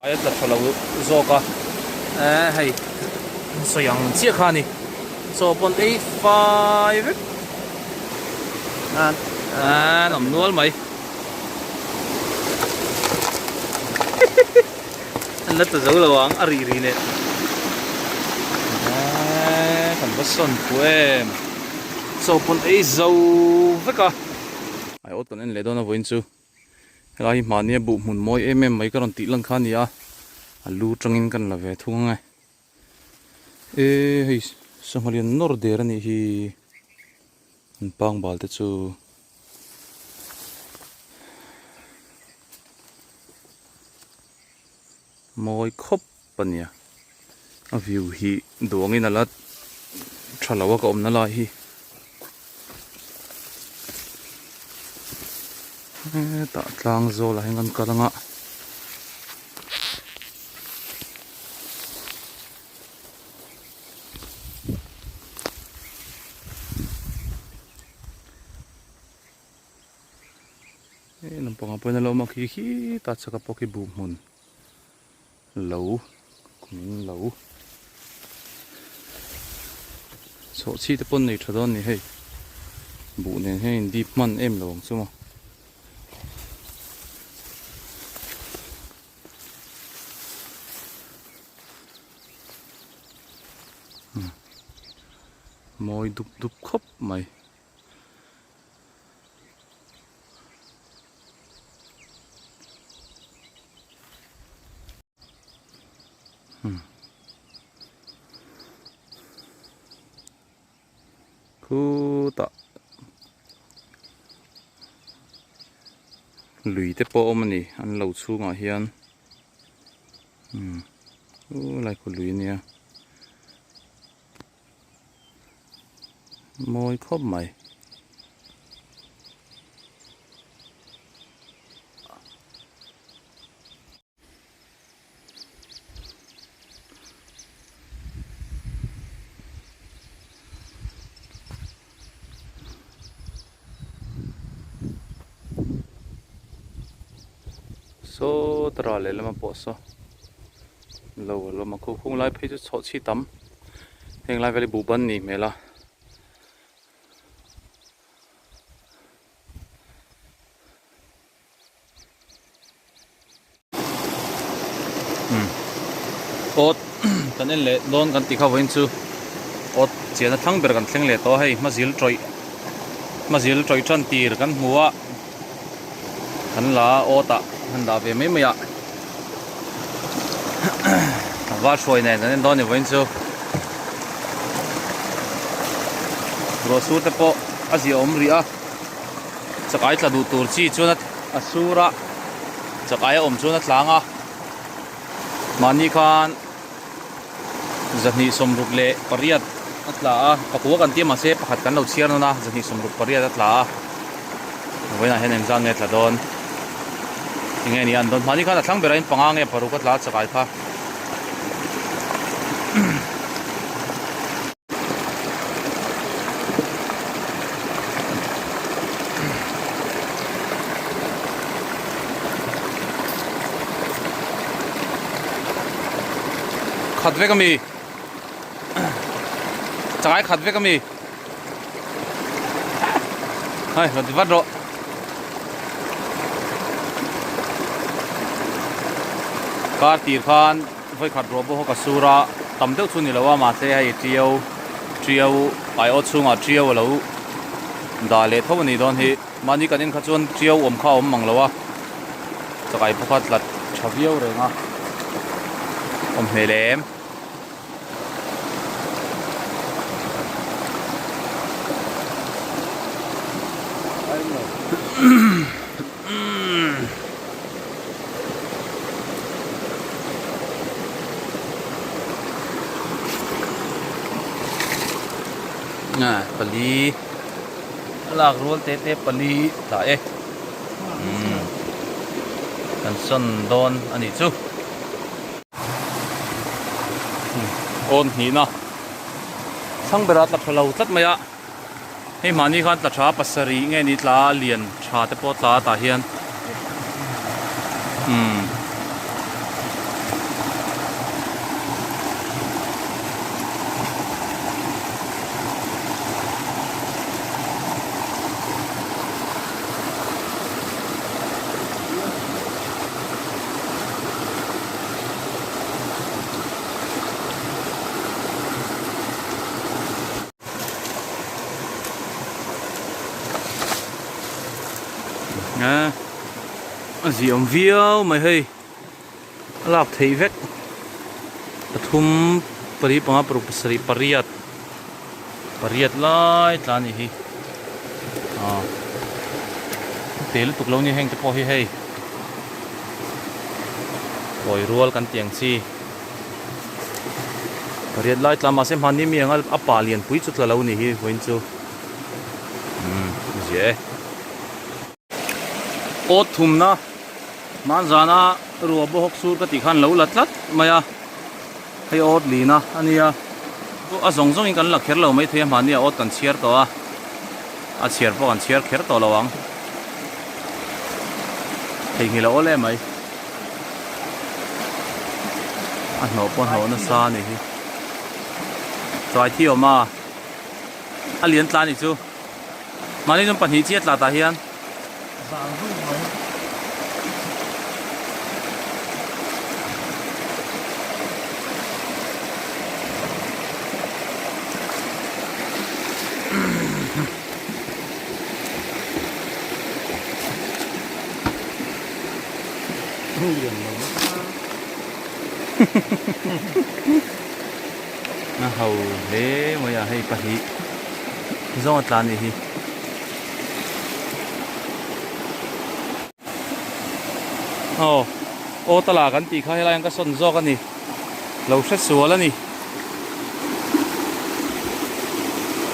Ai a tla tha lo zawk a, eh hei sawi ang chiah kha a ni, chaw pawn ei fai vek an awm nual mai an la tla zo lo ang a rih rih leh eh kan va sawn phu em chaw pawn ei zo vek a. Ai awt kan en leh dawn a vawiin chu. Helai hi mahnia buh hmun mawi em em mai ka rawn tih lan kha a ni a, a lu tangin kan la ve thung ang e. E hei sangha lian nawr der a nih hi an pangbal te chu. Mawi khawp a nia, a view hi duangin a la tha lo a ka awmna lai hi. Hetah tlang zawlah hian kan kal anga. Hei lampangah pawhin a lo awm a khi khitah chhaka pawh khi buh hmun lo kumin lo chhawh chhi te pawn nei tha dawn a ni hei buh nen hian in dip hman em lo ang chu maw. Mawi dup dup khawp mai. Khutah lui te pawh a awm a ni an lo chhungah hian umm lai khaw lui a nia. Mawi khawp mai. Saw tara lehlam a pawh saw lo a lawm a khuh khung lai phei chu chhawh chhi tam heng lai vel hi buh ban nih hmel a. Awt kan en leh dawn kan tih kha vawiin chu awt chian a thlang ber kan thleng leh tawh a hei hmazil tawih hmazil tawih tan tir kan hmu a kan la a awt ah han dah ve mai mai a val hruai nen kan en dawn a ni vawiin chu ruah sur te pawh a ziahawm rih a. Chakai tla duh tur chi chuan a sur a, chakai a awm chuan a tlang a, mahni khan 268 a tla a, pakua kan tia mahse pakhat kan lo chhiar nawn a, 268 a tla a, vawiinah hian engzat nge tla dawn enge ni an dawn, mahni khan a thlang berah in panga nge paruk a tla a chakai kha. Khat vek ami Changai khat vek ami Hei rawn ti vat rawh Kar tir khan Vawikhat ruah pawh ka sur a, tam deuh chu ni lo a, mahse hei tiau tiau aiawt chhungah tiau a lo dah leh tho a nih dawn hi. Mahni kan en kha chuan tiau awm kha a awm mang lo a, chakai pawh kha tlat tha viau reng a, awm hmel em. Pali a lak rual te te pali tah e umm kan sawn dawn a nih chu awn hnihna thlang berah tla tha lo tlat mai a. Hei mahni khan tla tha pasarih nge ni tla lian tha te pawh tla tah hian umm A ziah awm viau mai hei a lak theih vek pathum pali panga paruk pasarih pariat pariat lai tla a nih hi ah te lutuk lo nia heng te pawh hi hei kawi rual kan tih ang chi pariat lai tla mahse hmanni mi anga a pa lianpui chu tla lo a nih hi vawiin chu umm ziah e. Awt thumna hmanzana ruah bawhawk sur ka tih khan lo la tlat mai a, hei awt lina a nia, a zawng zawngin kan la kher lo maithei a hmanni ah awt kan chhiar tawh a, a chhiar pawh kan chhiar kher tawh lo ang, theihnghilh a awl em mai, a hnawh pawh hnawh nasa a nih hi, chuai thi awm a, a lian tla a nih chu. Mahni chuan pahnih chiah tla tah hian. Zan zui mai. A ho hle mai a hei pahnih. Zawng a tla anih hi. Aw aw tala kan tih kha helai an ka sawn zawk a ni lo hre sual a ni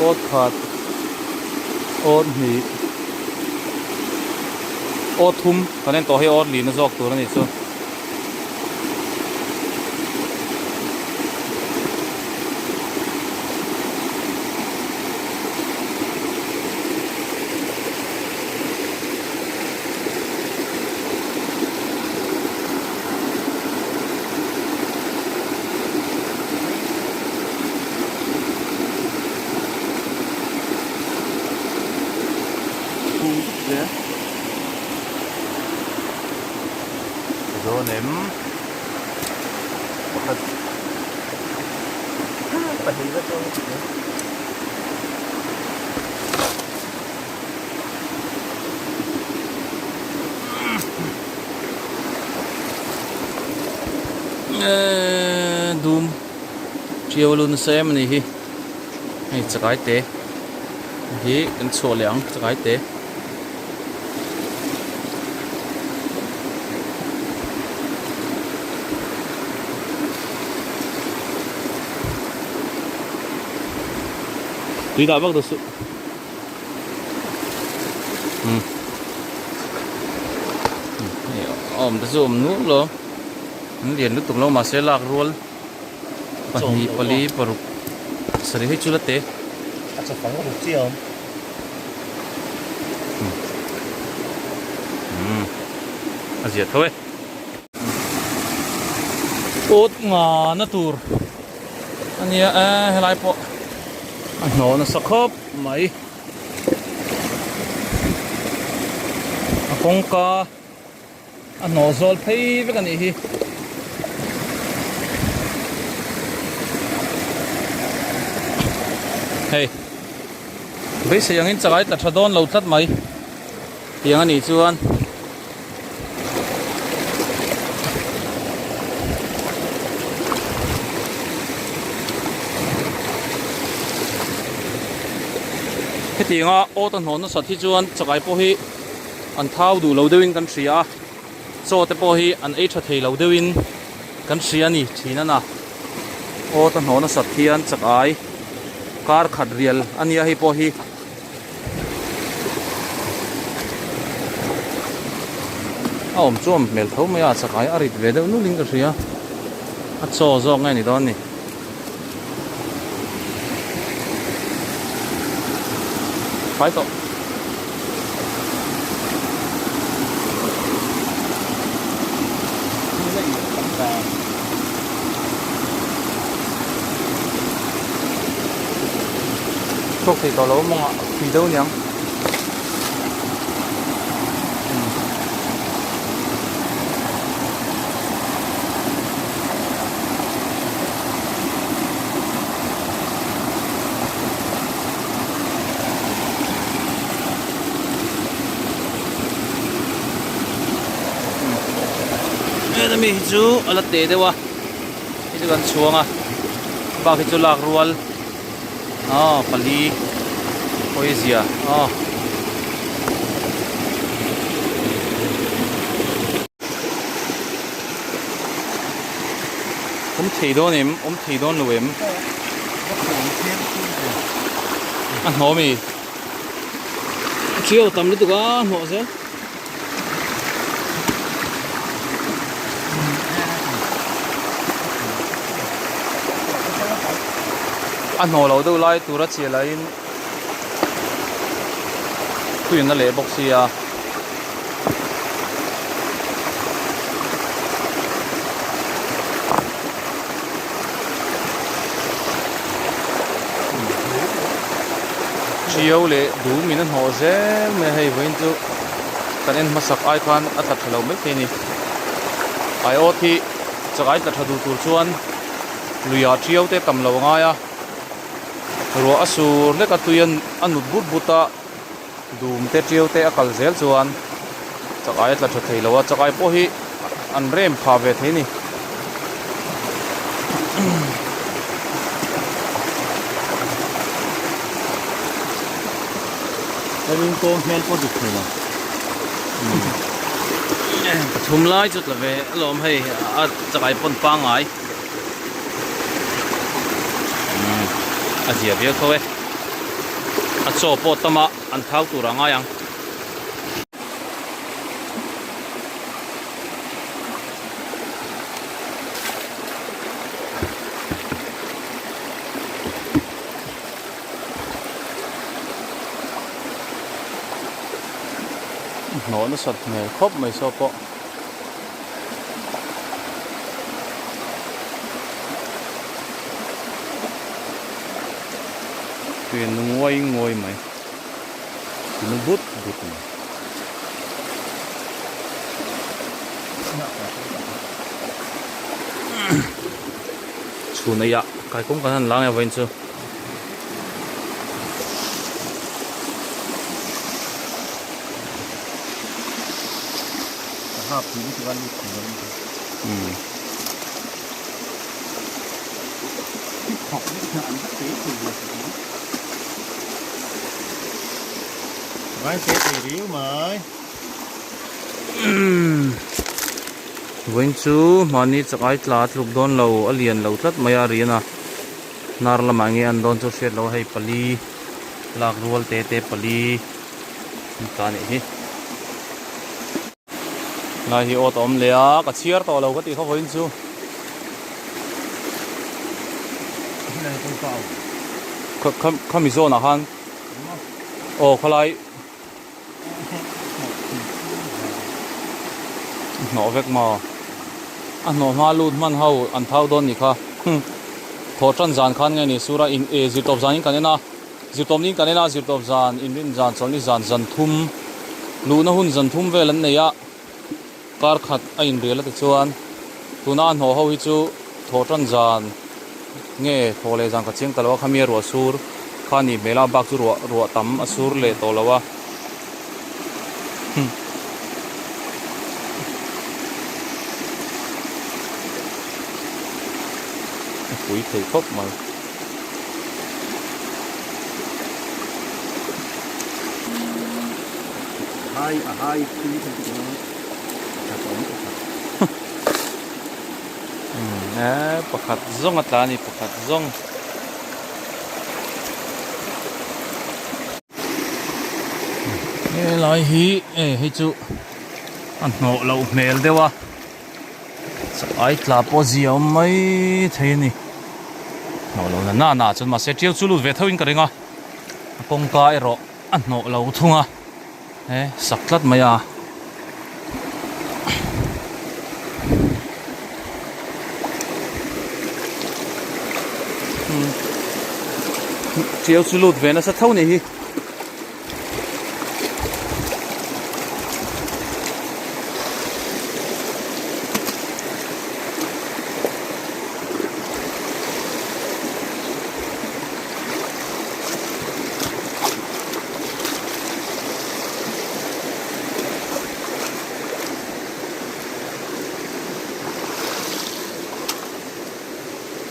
awt khat awt hnih awt thum kan en tawh hei awt lihna zawk tur a ni chu. Dawn em pakhat pahnih vek dawn eee dum ṭiau a lu nasa em a nih hi hei chakai te hi kan chhuah leh ang chakai te. Tui dah vak dah suh. Hmm. Awm te chu awm nual lo. An lian lutuk lo mahse lak rual pahnih pali paruk sarih hei chu la te. A chawfang a ruk chiah awm. Hmm. A zia tho e. Awt nga na tur ania e helai pawh a hnawh nasa khawp mai. A kawngka a hnawh zawl phei vek anih hi. Hei beisei angin chakai tla tha dawn lo tlat mai tiang anih chuan. Hetianga awt a hnawh nasat hi chuan chakai pawh hi an thau duh lo deuhin kan hria a, chaw te pawh hi an ei tha thei lo deuhin kan hria a ni thin a na. Awt a hnawh nasat hian chakai kar khat rial a nia hei pawh hi. A awm chu a awm hmel tho mai a, chakai a rit ve deuh nulh in ka hria, a chaw zawk nge ni dawn ni. Fai tawh. Chhuak thei tawh lo a mawngah thui deuh aniang. mi hi chu a la teh deuh a hei chu kan chhuang a bak hi chu lak rual aw pali pawh hi zia aw. Awm thei dawn em awm thei dawn lo em a hnawm i ṭhiau tam lutuk a hnawh zel. A hnawh loh deuh lai tura chiah lahin thuin a leh bawk sia. Ṭiau leh dum in a hnawh zel mai a hei vawiin chu kan en hmasak ai khan a tla tha lo maithei a ni. Aiawt hi chakai tla tha duh tur chuan luiah ṭiau te tam lo a ngai a ruah a sur hlek a tui a nut but but a. Dum te ṭiau te a kal zel chuan chakai a tla ṭha thei lo a, chakai pawh hi an rem phah ve thei a ni. Hemi kawng hmel pawh dik thei lo. Pathum lai chu tla ve alawm hei a chakai pawn pangngai. A zia viau tho e. A chaw pawh tam a an thau tur a ngai ang. Hnawh nasat hmel khawp mai saw pawh. Tui a nu nguai nguai mai tui nu but but mai. Chhun eiah kaikawng kan han lang e vawiin chu. Vawiin chu mahni chakai tla a tluk dawn lo a lian lo tlat mai a rian a hnar lamah nge an dawn chu hriat loh a hei pali lak rual te te pali an tla a nih hi. Lai hi awt a awm leh a, ka chhiar tawh lo ka tih kha vawiin chu. Khami zawnah khan aw khawlai hnawh vek maw a hnawh hma lut hman ho an thau dawn ni kha thawh tan zan khan nge ni sura in e zirtawp zan in kan en a. Zirtawpni kan en a, zirtawp zan, inrin zan, chawlhni zan, zan thum, luhna hun zan thum vel an nei a, kar khat a inrial a tichuan tuna a hnawh ho hi chu thawhtan zan nge thaw leh zan ka chiang ta lo a, khami a ruah sur kha a nih hmel a, bak chu ruah ruah tam a sur leh tawh lo a. A pui thei khawp mai. Hai a hai tui kan ti a tha tawh mai pakhat. E pakhat zawng a tla a ni pakhat zawng. Helai hi e hei chu a hnawh loh hmel deuh a. Ai tla pawh zia awm mai thei a ni hnawh lo na na chuan mahse tiau chu lut ve tho in ka ring a a kawngka erawh a hnawh lo thung a he sak tlat mai a. Tiau chu lut ve nasa tho a nih hi.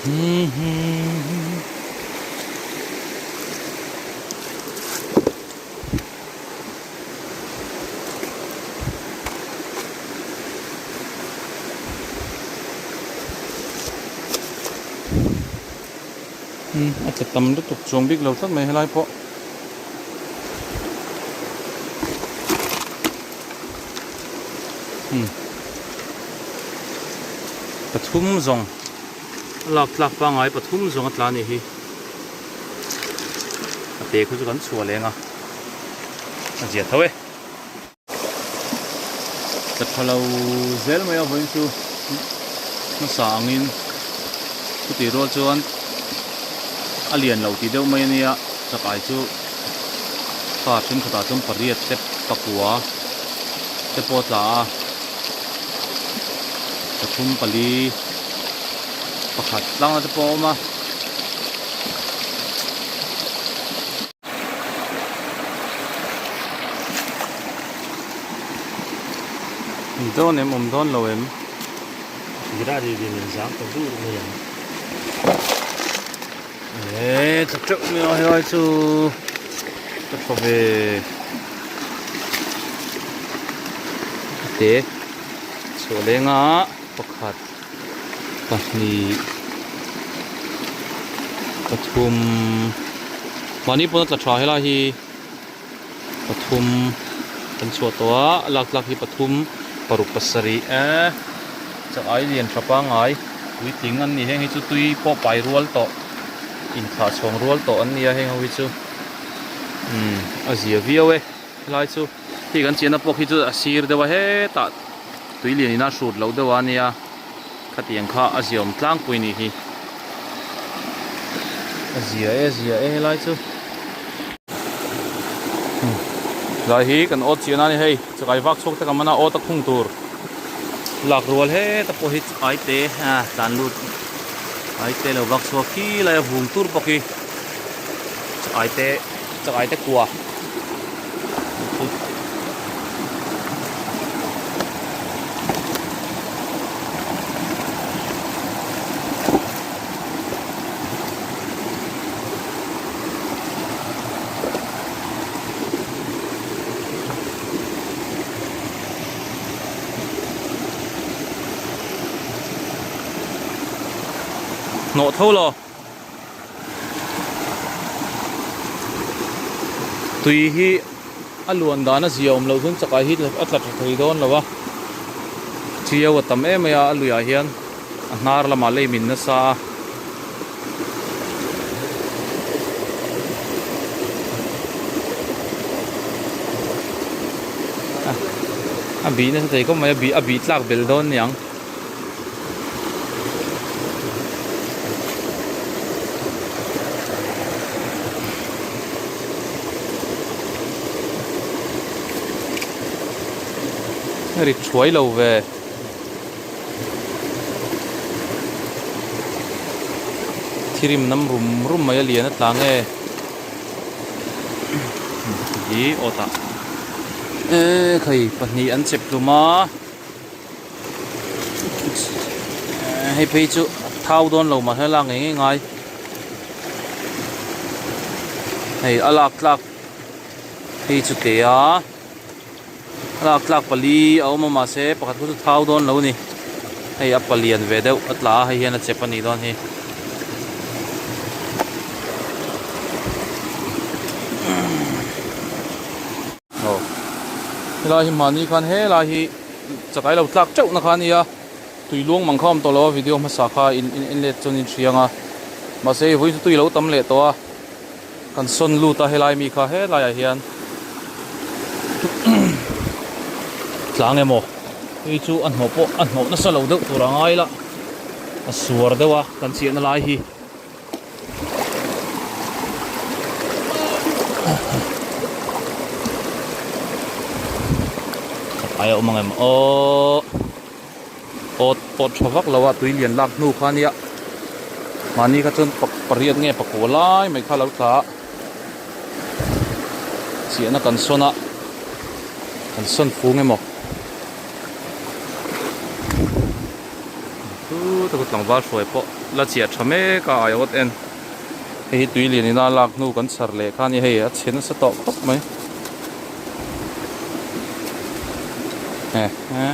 A tla tam lutuk chuang bik lo tlat mai helai pawh. Pathum zawng a lak tlak pangngai pathum zawng a tla a nih hi a te khu chu kan chhuah leng a a zia tho e. Tla tha lo zel mai a vawiin chu hmasa angin chutih rual chuan a lian lo tih deuh mai a nia chakai chu car thenkhatah chuan pariat te pakua te pawh a tla a pathum pali pakhat tlangna te pawh a awm a. Awm dawn em awm dawn lo em? Gira ri ri nen zang ta dur mai ang. Eee tla teuh mai a helai chu ka thaw ve te chhuah leng a pakhat pahnih pathum mahni pawn a tla tha helai hi pathum kan chhuah tawh a a lak tlak hi pathum paruk pasarih eee chak ai lian tha pangngai puitling an ni heng hi chu tui pawh pai rual tawh inthlah chhawng rual tawh an ni a heng ho hi chu umm a zia viau e helai chu hei kan chiahna pawh khi chu a sir deuh a hetah tui lian in a hrut loh deuh a nia khatiang kha a ziaawm tlangpui a nih hi a zia e a zia e helai chu helai hi kan awt chiahna a ni hei chakai vak chhuak te kan man a awt a khung tur lak rual heta pawh hi chakai te a tlan lut ai te lo vak chhuak khi lai a vung tur bawk hi chakai te chakai te kua. Hnawh tho lo. Tui hi a luan dan a zia awm loh chuan chakai hi a tla tha thei dawn lo a chiau a tam em mai a a luiah hian a hnar lamah lei min nasa a. A bih nasa thei khawp mai a bih a bih tlak bel dawn niang. Ri thuai lo ve. Thirim nam rum rum mai a lian a tla nge. Hi aw tah. Eee khai pahnih an chep hlum a. Hei phei chu thau dawn lo mahse lak ngei ngei ngai hei a lak tlak hei chu te a a lak tlak pali a awm a mahse pakhat khu chu thau dawn lo a ni hei a palian ve deuh a tla a hei hian a chep a nih dawn hi. Aw helai hi mahni khan helai hi chakai lo tlak teuh na kha a nia tui luang mang kha a awm tawh lo a video hmasa kha in in en let chuan in hriang a mahse hei vawiin chu tui lo tam leh tawh a kan sawn lut a helai mi kha helai ah hian tlang emaw hei chu a hnawh pawh a hnawh nasa lo deuh tur a ngai la a suar deuh a kan chiahna lai hi. Ai a awm ang em aw awt pawt tha vak lo a tui lian lak hnu kha ania mahni kha chuan pariat nge pakua lai mai kha a lo tla a chiahna kan sawn a kan sawn fung emaw. Khuta khu tlangval hruai pawh la chiah tha mek a aiawt en. Hei hi tui lian ina lak hnu kan chhar leh kha a ni hei a chhe nasa tawh khawp mai. He he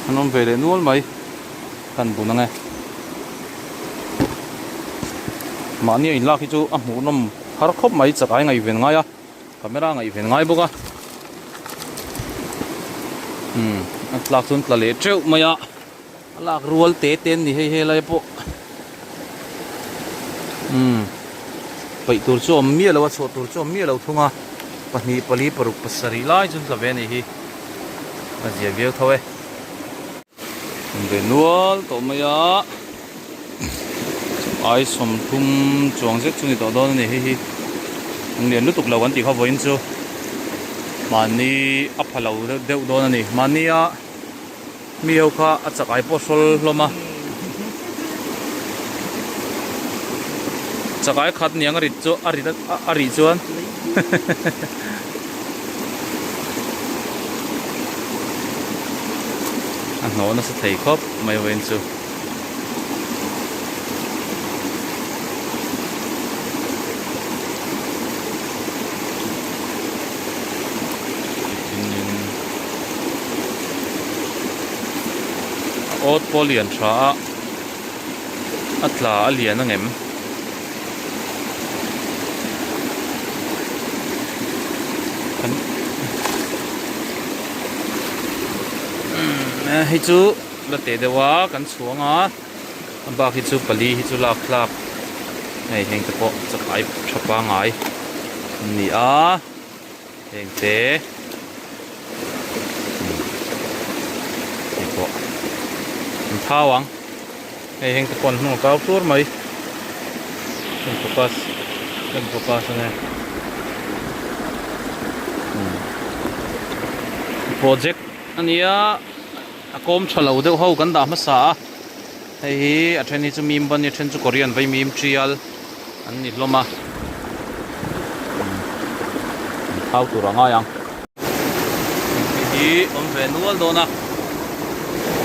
an awm ve leh nual mai kan bun ang e. Mahni a inlak hi chu a hmuhnawm har khawp mai chak ai ngaihven ngai a. Camera ngaihven ngai bawk a umm a tlak chuan tla leh teuh mai a a lak rual te te an ni hei helai pawh umm paih tur chu a awm miah lo a chhuah tur chu a awm miah lo thung a pahnih pali paruk pasarih lai chu an tla ve a nih hi a zia viau tho e. Awm ve nual tawh mai a ai 30 chuang zet chu ni tawh dawn a ni hei hi an lian lutuk lo kan tih kha vawiin chu mahni a pha lo deuh deuh dawn a ni mahni a mi ho kha a chak ai pawh hrawl hlawm a chak ai khat niang a rit chu a rit a rih chuan. A hnawh nasa thei khawp mai vawiin chu. A awt pawh lian tha a, a tla a lian angem? Hei chu la teh deuh a kan chhuang a a bak hi chu pali hi chu lak tlak hei heng te pawh chakai tha pangai an ni a heng te hei pawh an thau ang. Hei heng te pawh an hnung a kau tur mai kan focus kan focus a nge project a nia a kawm tha lo deuh ho kan dah hmasa a hei hi a then hi chu mim ban a then chu korean vai mim tial an ni hlawm a an thau tur a ngai ang. Hei hi awm ve nual dawn a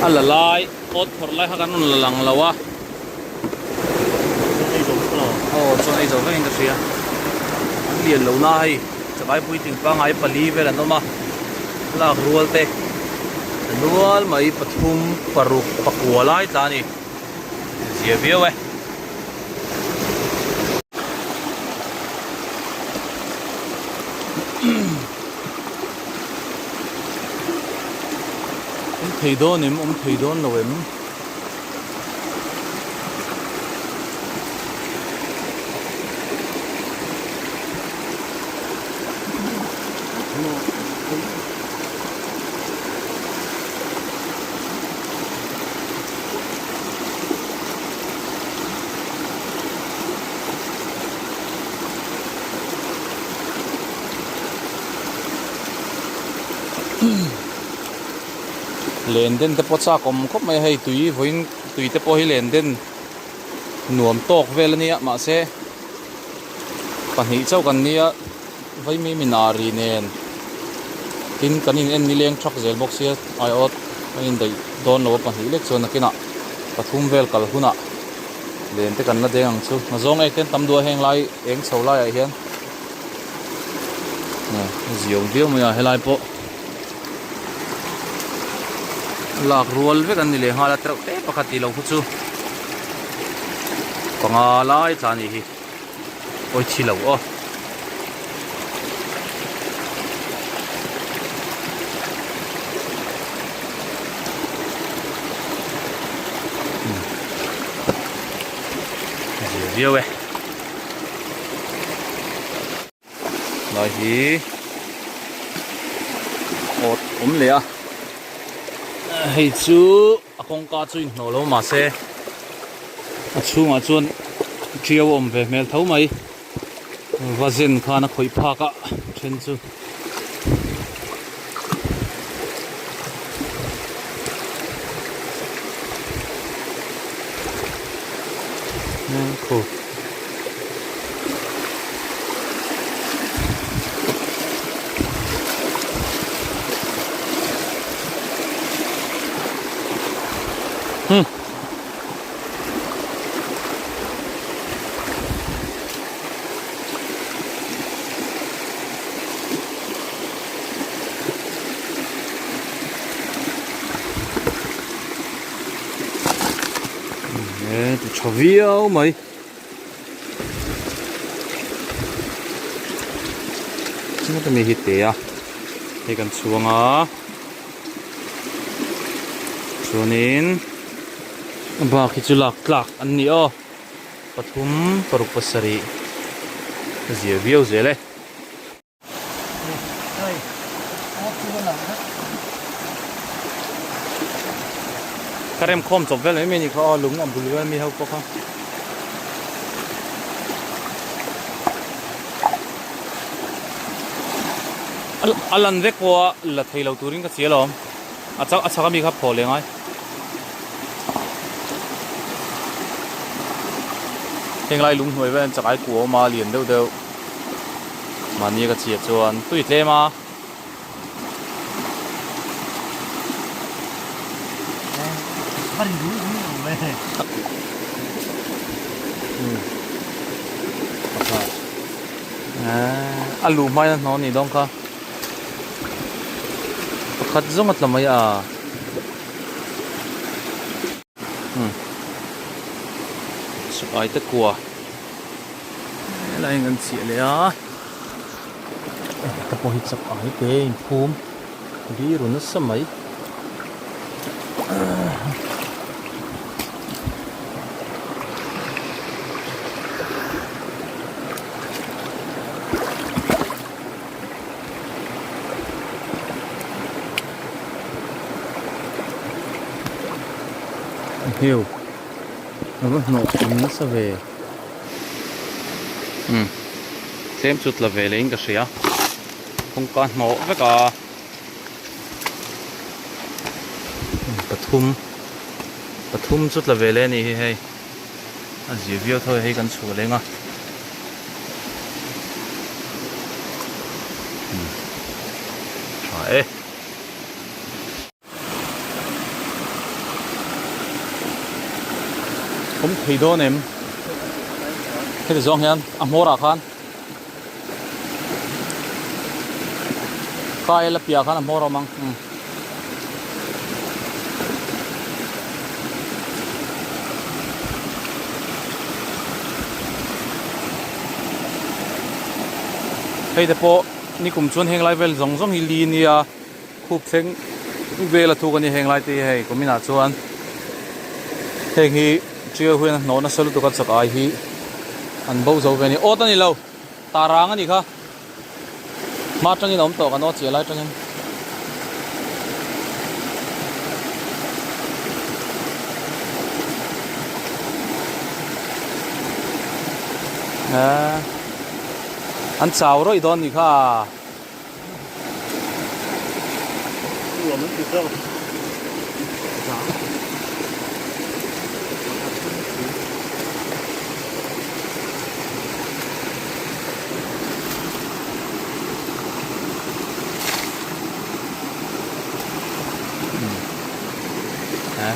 a la lai. Awt phawrh lai kha kan rawn la lang lo a. Chuan ei zo vek lo. Aw chuan ei zo vek in ka hria. An lian lo na hei chakai puitling pangai pali vel an awm a. Lak rual te nual mai pathum paruk pakua lai tla a ni. Zia viau e. Awm thei dawn em? Awm thei dawn lo em? Len den te pawh chak awm khawp mai a hei tui vawiin tui te pawh hi len den nuam tawk vel a nia mahse pahnih chauh kan nia vaimi minari nen tin kan in en nileng thak zel bawk sia aiawt kan indaih dawn lo a pahnih lek chuan nakinah pathum vel kal hunah len te kan la deng ang chu nazawng ek te an tam duh a heng lai eng chho laiah hian ziau viau mai a helai pawh lak rual vek an ni leh nghal a tereuh te pakhat tih loh khu chu panga lai tla a nih hi awi thi lo aw. Zia viau e. Lai hi awt awm leh a hei chu a kawngka chu inhnawh lo mahse a chhungah chuan tiau a awm ve hmel tho mai va zen khan a khawih phak a then chu. Hmm. E ti tha viau mai. Chungata mi hi te a hei kan chhuang a chuanin a bak hi chu lak tlak an ni aw pathum paruk pasarih a zia viau zel e. Ka rem khawm chawp vel mai mai ni kha aw lung a bul vel mi ho pawh kha. A lan vek pawh a la thei lo turin ka chial awm a chak a chhak ami kha phaw leh ngai. Heng lai lung hnuai vel chakai kua awm a lian deuh deuh. Mahni ka chhiat chuan tui tlem a. A luh hmain a hnawh a nih dawn kha. Pakhat zawng a tla mai a. Sakai te kua. Helai hian kan chhiah leh a heta pawh hi chak ang hi te a inphum biru nasa mai. Heu a va hnawh awm nasa ve umm tlem chu tla ve leh in ka hria kawngka hnawh vek a pathum pathum chu tla ve leh a nih hi hei a zir viau tho hei kan chhuah leng a umm tha e. Awm thei dawn em? Heti zawng hian a hmawr ah khan Kai la piah khan a hmawr a awm ang. Umm. Hei te pawh nikum chuan heng lai vel zawng zawng hi li nia. Khup thleng vel a thuk a ni heng lai te hi hei kum inah chuan heng hi tiau hian a hnawh nasa lutuk a chak ai hi an bo zo ve a ni awt a ni lo tarang a ni kha hma atangin a awm tawh kan aw chiah lai atangin. An chau rawih dawn ni kha.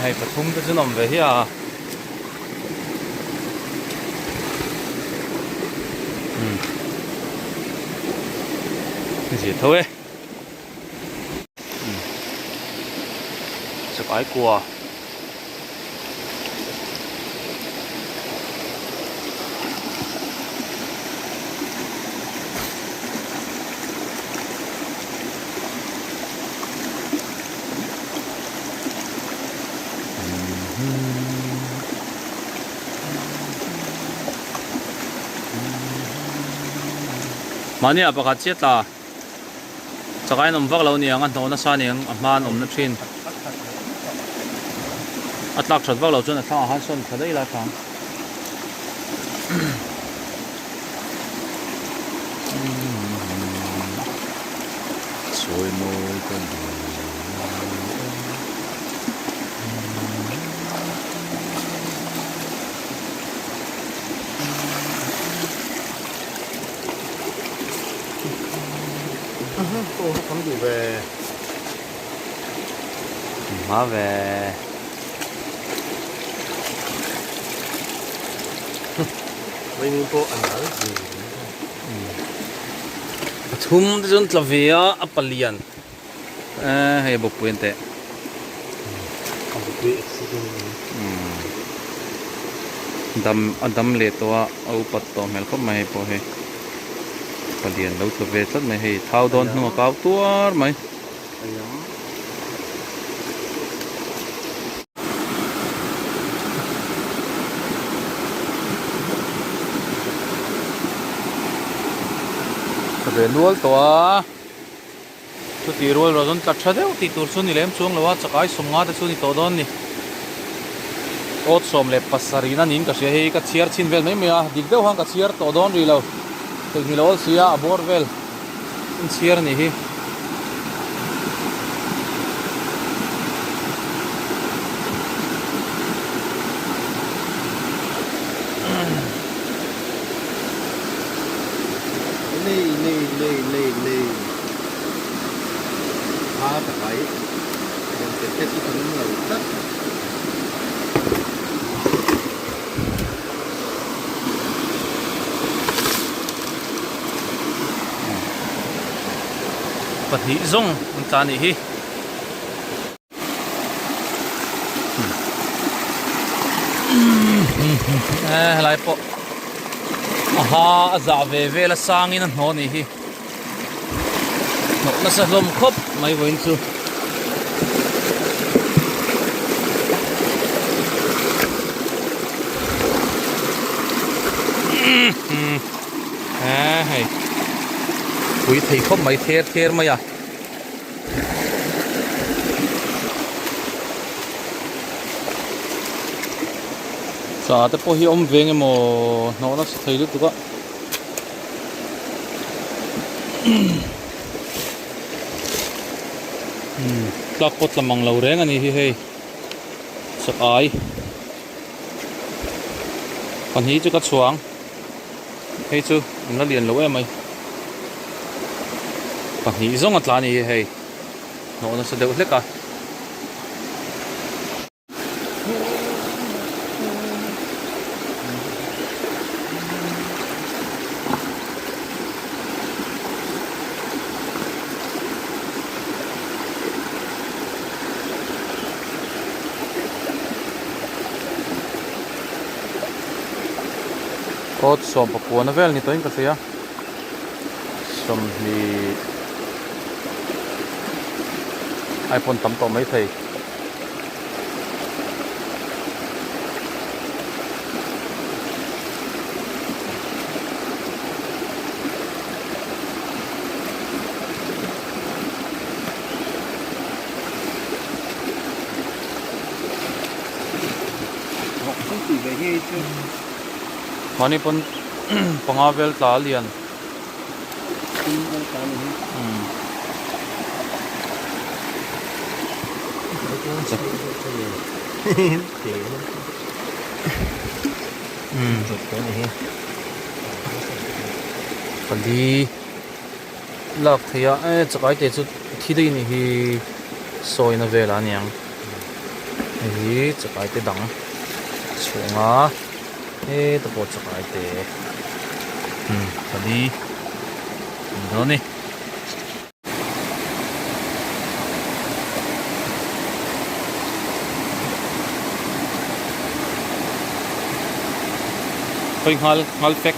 Hei pathum te chu an awm ve hi a. Zia tho e. Chakai kua. Mahni ah pakhat chiah tla chakai an awm vak lo aniang a hnawh nasa aniang a hma an awm na thin a tlak that vak lo chuan a thlangah khan sawn tha daih lai thang. Sawi mawi ka duh e. Hma ve. Vaimim pawh a nal ve Pathum te chuan tla ve a, a palian eh hei a bawkpui an teh. A bawkpui accident a ni. Dam a dam leh tawh a, a upat tawh hmel khawp mai hei pawh hi. Palian lo tla ve tlat mai hei thau dawn hnung a kau tuar mai. Ka ve nual tawh a, chutih rual rual chuan tla tha deuh tih tur chu ni lem chuang lo a, chakai sawmnga te chu ni tawh dawn ni. Awt 17 a niin ka hria hei ka chhiar chhin vel mai mai a, dik deuh khan ka chhiar tawh dawn rih lo, theihnghilh a awl si a, a bawr vel. Inchhiar a nih hi. Lei lei lei lei lei a ta kai rawn tet te chu kan awm lo tlat. Pahnih zawng an tla anih hi. Eh helai pawh a ha a zah ve vel a sangin a hnawh anih hi. Hnawh nasa hlawm khawp mai vawiin chu. Eh hei pui thei khawp mai ther ther mai a. Tla te pawh hi awm ve nge maw hnawh nasa thei lutuk a. Tlak pawh tla mang lo reng a ni hi hei sak ai pahnih chu ka chhuang hei chu an la lian lo em mai pahnih zawng a tla a ni hi hei hnawh nasa deuh hlek a. Kawt sawmpakuana vel ni tawhin ka hria 20 ai pawn tam tawh maithei. Mahni pawn panga vel tla a lian. Pali lak theih a e chakai te chu thi daih a nih hi sawina velah a niang hei hi chakai te dang chhunga heta pawh chakai te pali a ni dawn a ni. Khawi nghal nghal fek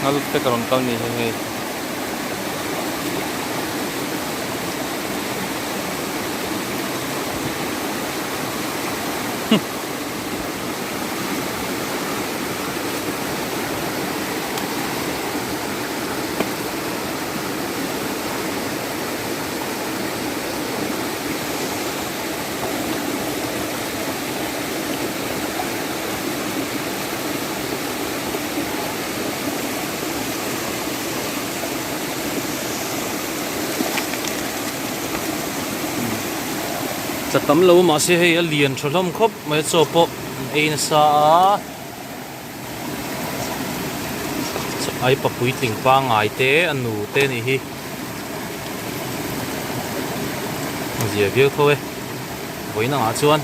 nghal fek a rawn kal ni hei hei. Tla tam lo mahse hei a lian tha hlawm khawp mai a chaw pawh an ei nasa a. Ai pa puitling pangngai te a nu te a nih hi a zia viau tho e vawiin angah chuan.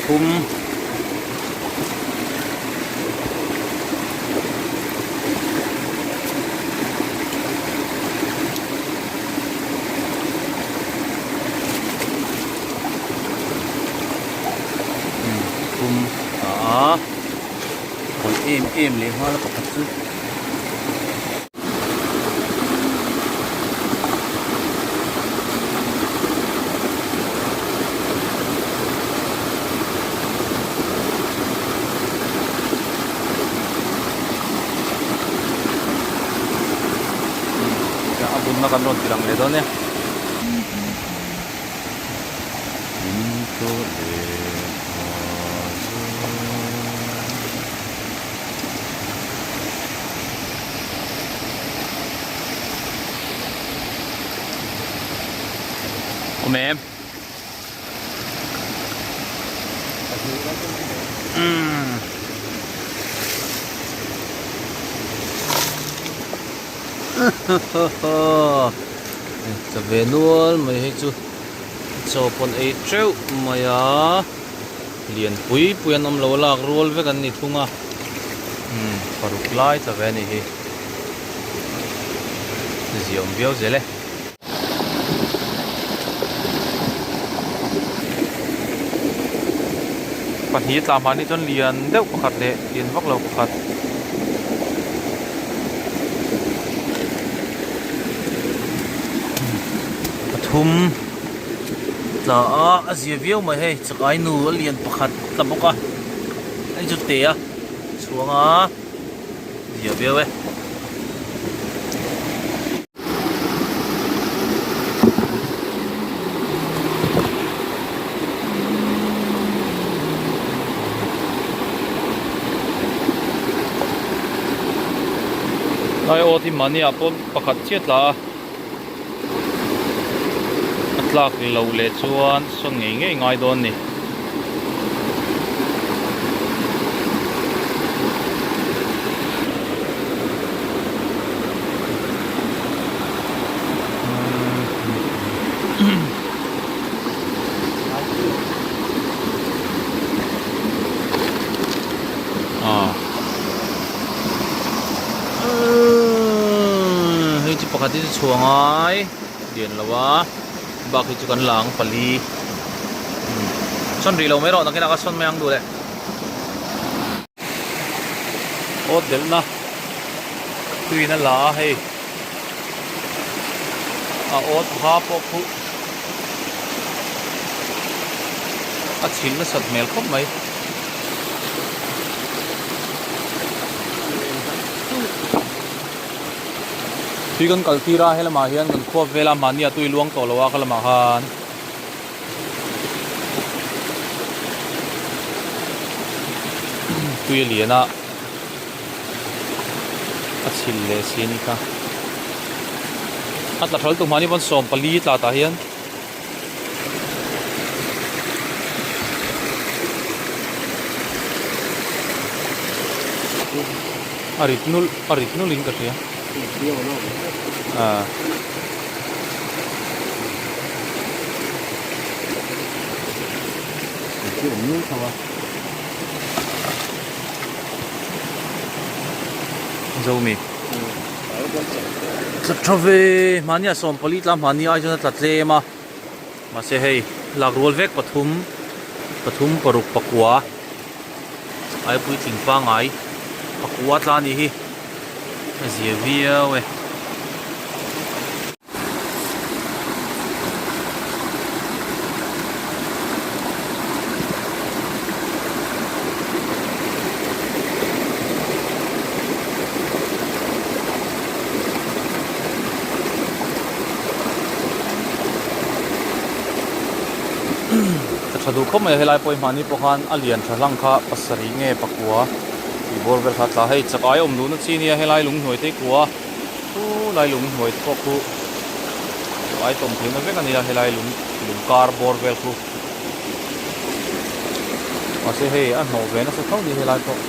Pathum. Pathum ta a Kawlh em em leh nghal a pakhat chu. A bunna kan rawn ti lang leh dawn e. Awm em? Umm. Tla ve nual mai hei chu chaw pawn ei teuh mai a lian pui pui an awm lo a lak rual vek an ni thung a umm paruk lai tla ve a nih hi ziaawm viau zel e. Pahnih tla hmah ni chuan lian deuh pakhat leh lian vak lo pakhat. Pathum tla a a zia viau mai hei chakai nu a lian pakhat tla bawk a hei chu te a chhuang a zia viau e. Lai awt hi mahni ah pawh pakhat chiah tla a a tlak lo leh chuan sawn ngei ngei ngai dawn a ni. Hei chu pakhat hi chu chhuah ngai lian lo a bak hi chu kan la ang pali sawn rih lo mai rawh nakinah ka sawn mai ang duh leh. Awt delhna tuiin a la a hei a awt ha pawh khuh a chhilh nasat hmel khawp mai. Tui kan kal tir a helamah hian kan khuap vel a mahni a tui luang tawh lo a khalamah khan. Tui a lian a a chhilh leh si a ni kha a tla hralh tu mahni pawn 14 tla tah hian a rit nulh a rit nulh in ka hria ah. Zomi tla tha ve mahni ah 14 tla mahni ai chuan a tla tlem a mahse hei lak rual vek pathum pathum paruk pakua ai puitling pangai pakua tla a nih hi a zia viau e. Ka tha duh khawp mai a helai pawh hi hmahni pawh khan a lian tha hlang kha pasarih nge pakua tih bawr vel kha a tla a hei chak ai awm duhna chi nia helai lung hnuai te kua Chu lai lung hnuai te pawh khu ai tawm theihna vek a nia helai lung lung kar bawr vel khu mahse hei a hnawh ve nasa tho ni helai pawh.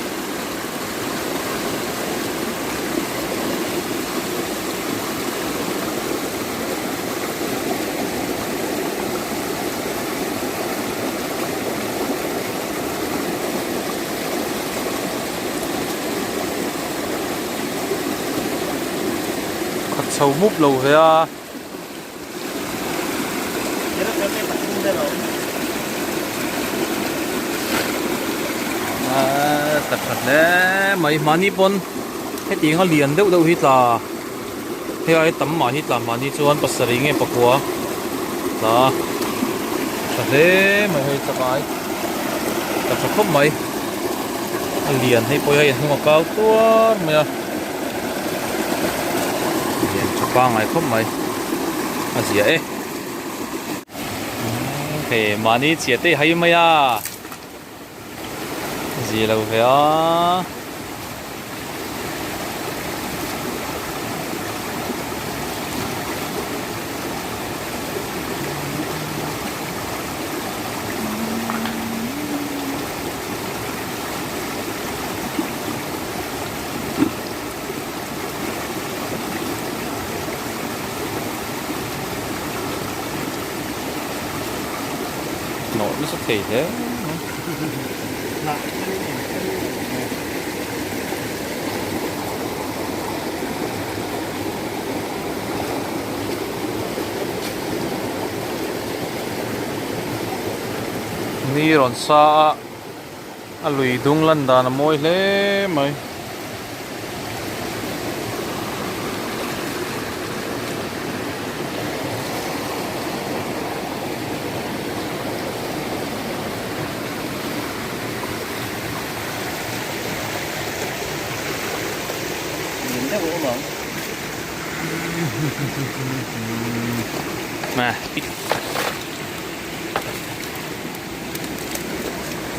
chho mup lo ve a. Tla tha hle mai mahni pawn hetiang a lian deuh deuh hi tla hei ai tam mah hi tla mahni chuan pasarih nge pakua tla tha hle mai hei chakai tla tha khawp mai a lian hei pawh hi a hnung a kau tuar mai a. Lian tha pangai khawp mai a zia e hei mahni chiah te hai mai a zia lo ve a. Hnawh nasa thei hle mai. Ni rawn sa a. A lui dung lan dan a mawi hle mai.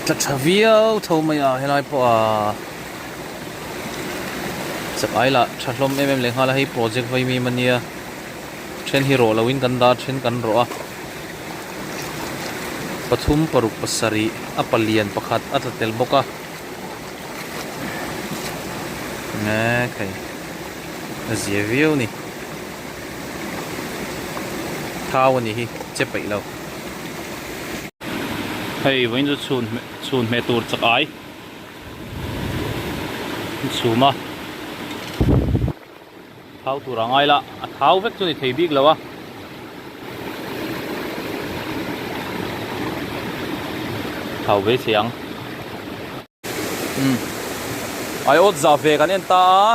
Tla tha viau tho mai a helai pawh a chak ai lah tha hlawm em em leh nghal a hei project vaimim ania then hi rawh loin kan dah a then kan rawh a pathum paruk pasarih a palian pakhat a tla tel bawk a ekhei a zia viau a ni thau a ni hi che peih lo. Hei vawiin chu chhun chhun hmeh tur chak ai an chhum a thau tur a ngai la a thau vek chu ni thei bik lo a thau ve thei ang umm aiawt zah ve kan en ta a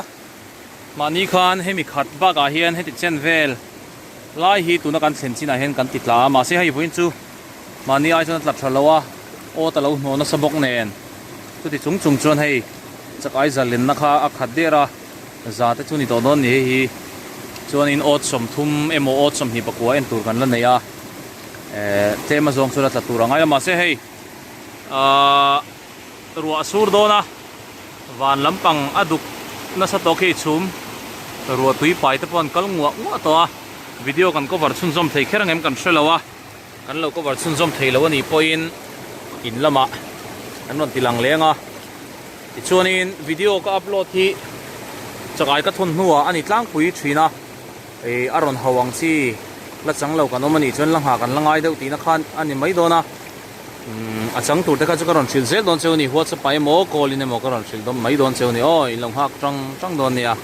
mahni khan hemi khat bakah hian heti chen vel Lai hi tuna kan thlen chinah hian kan ti tla a, mahse hei vawiin chu mahni ai chuan a tla tha lo a, awt a lo hnawh nasa bawk nen. Chuti chung chung chuan hei chakai zalenna kha a khat der a, za te chu ni tawh dawn ni hei hi. Chuanin awt 30 emaw awt 29 en tur kan la nei a, eh tlem azawng chuan a tla tur a ngai a, mahse hei ahh ruah a sur dawn a. Van lampang a duk nasa tawk hi chhum ruah tui pai te pawh an kal nguah nguah tawh a, video kan cover chhunzawm thei kher ang em kan hre lo a, kan lo cover chhunzawm thei lo a nih pawhin in lamah kan rawn ti lang leng a, tichuanin video ka upload hi chakai ka thawn hnuah a ni tlangpui thin a, ih a rawn ho ang chi la chang lo kan awm a nih chuan la nghah kan la ngai deuh tihna khan a ni mai dawn a. Umm a chang tur te kha chu ka rawn hrilh zel dawn cheu a ni whatsapp ah emaw call in emaw ka rawn hrilh dawn mai dawn cheu a ni aw in lo nghak tang tang dawn nia.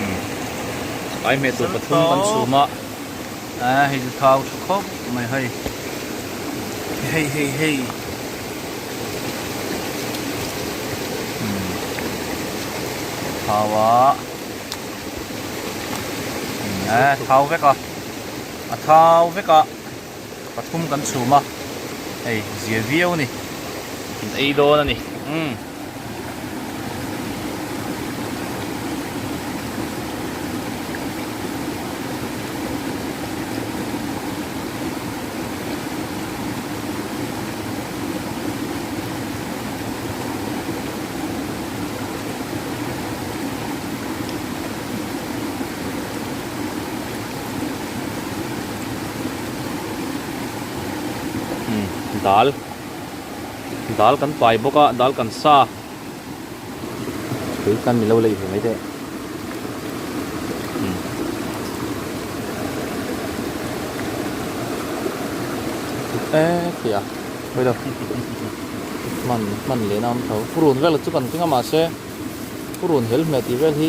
Umm ai hmeh tur pathum kan chhum a a hei chu thau tha khawp mai hei hei hei hei. Thau a eh thau vek a a thau vek a pathum kan chhum a hei zia viau a ni in ei dawn a ni umm. Dal dal kan pai bawk a dal kan sa tui kan milo lei ve mai teh e khi a. Pawi lo. Hman hman lehna awm tho. Purun vel chu kan keng a mahse purun hel hmeh tih vel hi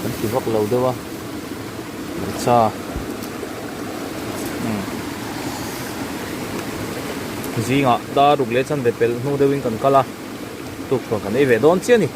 kan ti vak lo deuh a. Hmarcha umm zingah dar ruk leh chanve pelh hnu deuhin kan kal a tukṭhuan kan ei ve dawn chiah a ni.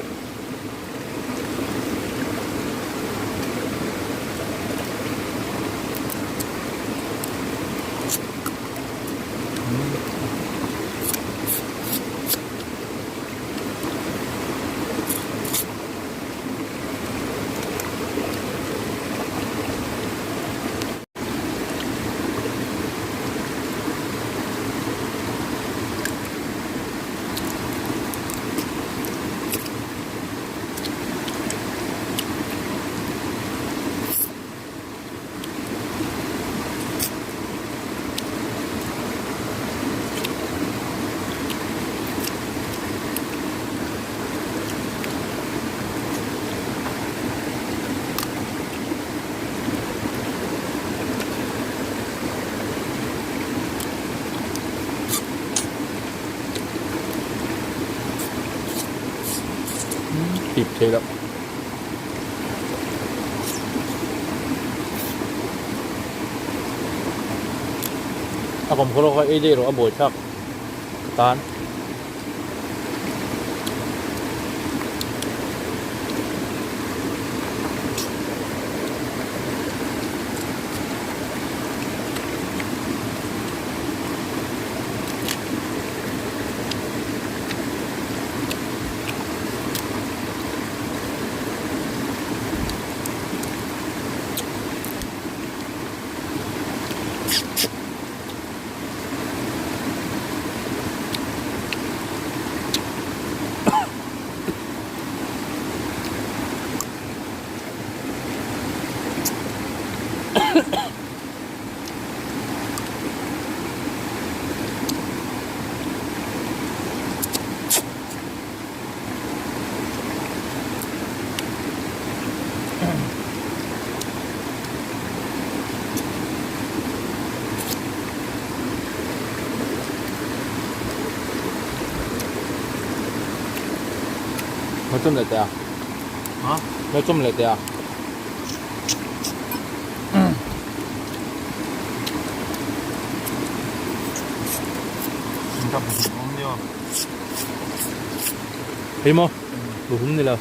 Pip thei loh. A kawm khaw rawk a ei daih rawh a buai thlak ka tan. Hmel chawm leh teh a. Ha? Hmel chawm leh teh a. Hei maw? Buhum ni lo.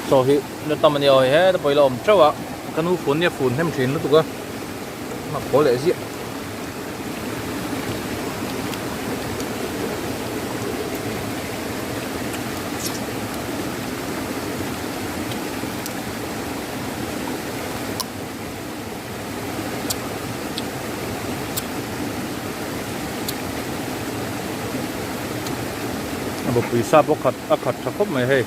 Chaw hi na tam a nia aw heta pawh ila awm teuh a ka nu phone nia phone hnem thin lutuk a a khaw leh ziah. A bawpui sa pawh khat a khat tha khawp mai hei.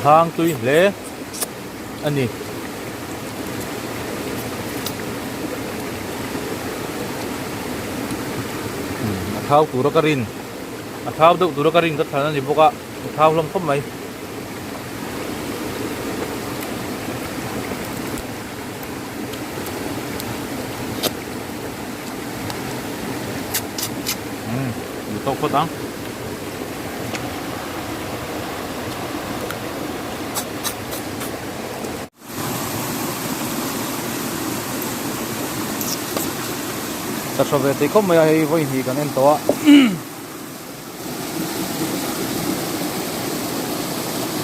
hang tui hle a ni. A thau tura ka rin a thau deuh tura ka rin ka thlan a ni bawk a a thau hlawm khawp mai. Umm duh tawk phawt ang. Ka hra ve thei khawp mai a hei vawi hnih kan en tawh a.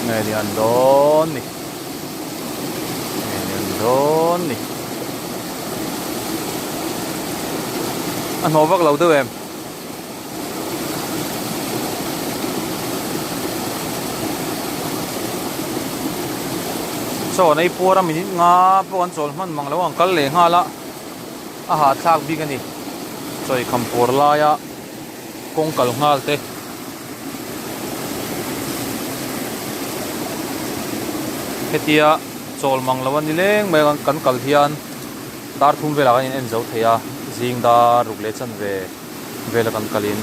Nge lian dawn ni. Nge lian dawn ni. A hnawh vak lo deuh em. Chaw an ei puar a minute nga pawh an chawl hman mang lo ang kal leh nghal a a hahthlak bik a ni chaw ei kham puar laia kawng kal nghal te. Hetia chawl mang lo a ni leng mai a kan kal hian dar thum velah kan in en zo thei a zing dar ruk leh chanve vela kan kalin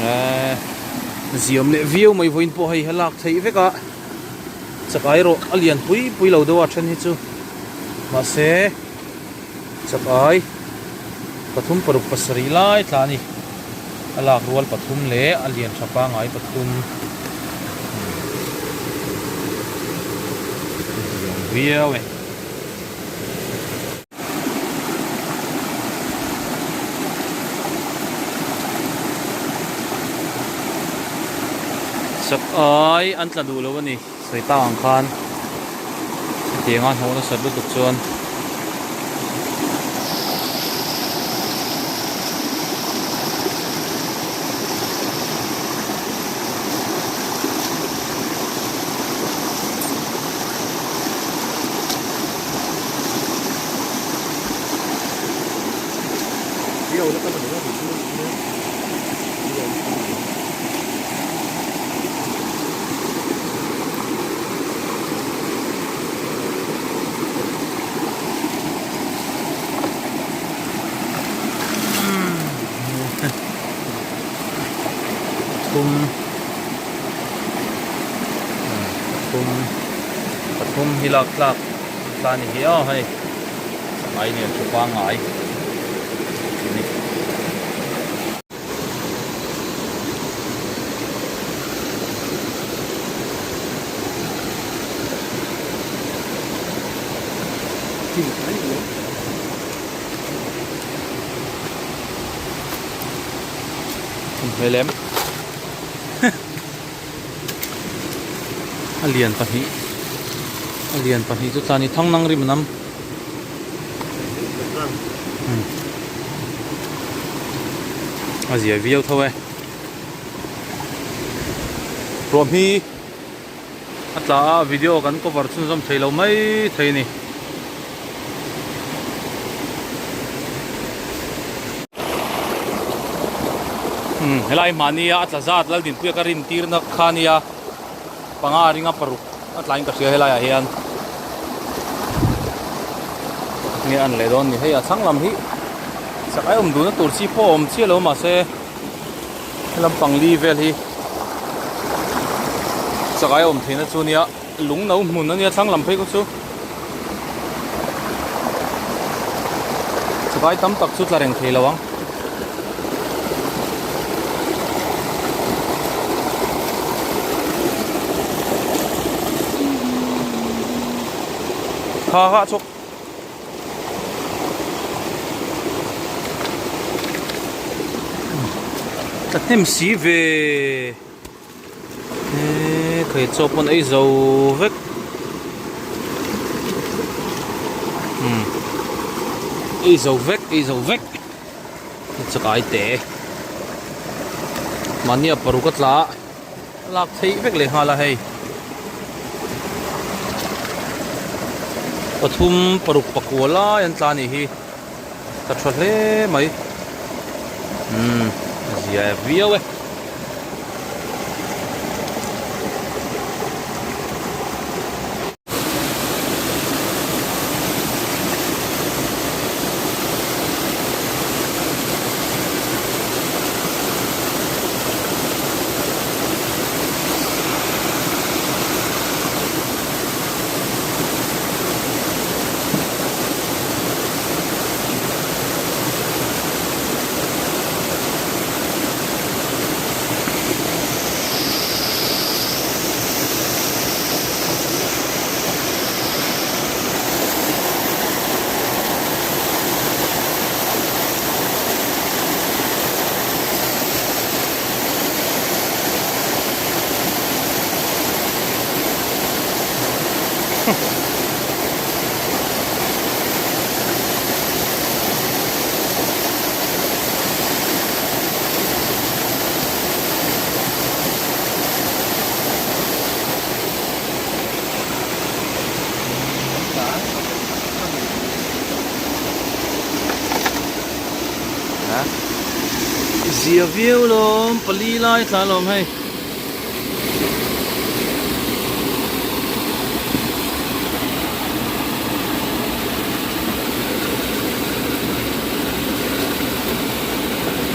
eee ziam leh viau mai vawiin pawh hei a lak theih vek a chakai erawh a lian pui pui lo deuh a then hi chu mahse chakai pathum paruk pasarih lai tla a ni a lak rual pathum leh a lian tha pangai pathum ziam viau e. Sak ai an tla duh lo a ni sawi tak ang khan hetiang a hnawh nasat lutuk chuan. Pathum pathum pathum hi lak tlak tla ni hi aw hei sangai lian tha pangngai a ni. Hmelem a lian pahnih a lian pahnih chu tlan i thang nang rim nam a zia viau tho e ruah hmi a tla a video kan cover chhunzawm thei lo mai thei a ni. Umm helai mahnia a tla zat Laldinpuia ka rin tirna kha ania panga ringa paruk a tlain ka hria helaiah hian nge an leh dawn ni hei a chhang lam hi chak ai awm duhna tur chi pawh a awm chiah lo mahse helam pangli vel hi chak ai awm theihna chu nia lung no hmun ania thlang lam phei kha chu chakai tam tak chu tla reng thei lo ang. Kha kha chuk Tla hnem si ve. Eee khawi chaw pawn ei zo vek umm ei zo vek ei zo vek chakai te mahnia paruk a tla a lak theih vek leh nghal a hei pathum paruk pakua lai an tla a nih hi ka tha hle mai umm a zia viau e. Zia viau lawm pali lai tla lawm hei.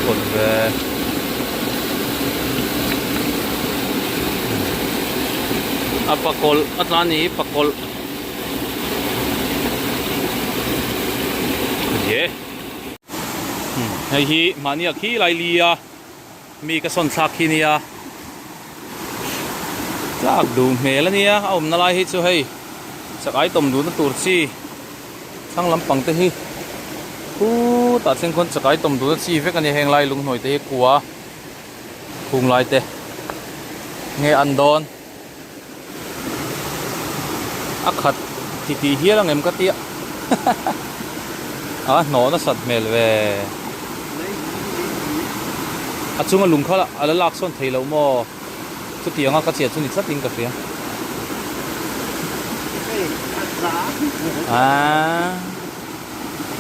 Kawt ve. A pakawlh a tla ni pakawlh. Ye. Hei hi mahni a khi lai li a. Mi ka sawn thlak khi nia tlak duh hmel a nia a awmna lai hi chu hei chak ai tawm duhna tur chi thlang lampang te hi khutah thleng khawn chak ai tawm duhna chi vek a nia heng lai lunghnuai te hi kua khung lai te nge an dawn a khat ti tih hial ang em ka tia a hnawh nasat hmel ve a chunga lung kha a la lak sawn thei loh maw chutianga ka chiah chu ni tlatin ka hria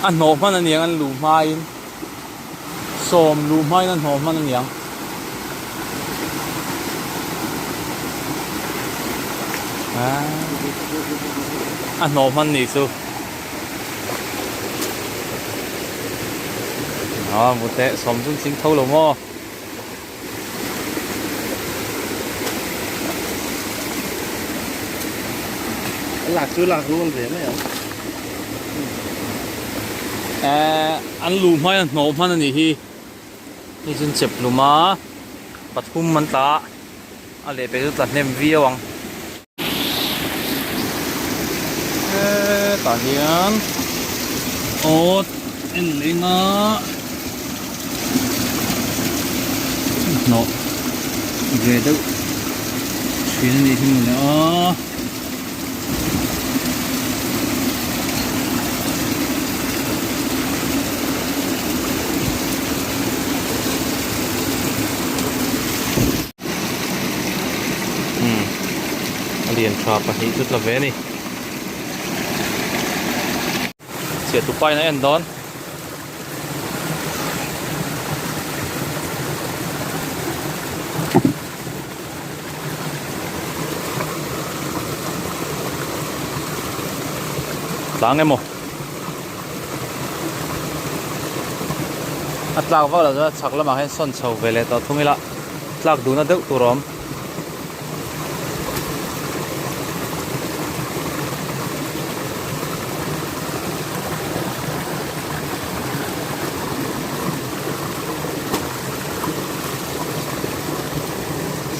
a hnawh hman aniang an luh hmain Sawm luh hmain a hnawh hman aniang. A hnawh hman nih chu. A mu teh sawm chu tling tho lo maw. Lak chu lak rual ve mai ang. Eh, an luh hmain a hnawh hman a nih hi. Hei chu an chep hlum a, pathum an tla a, a lehpek chu tla hnem viau ang. Hetah hian awt en leh eng a hnawh ve deuh thin a nih hi mawle a. Umm a lian tha pahnih chu tla ve a ni chhiat tupa in a en dawn tlang emaw a tlak vak lo chuan a chhak lamah hian sawn chho ve leh tawh thung ila tlak duhna deuh tur a awm.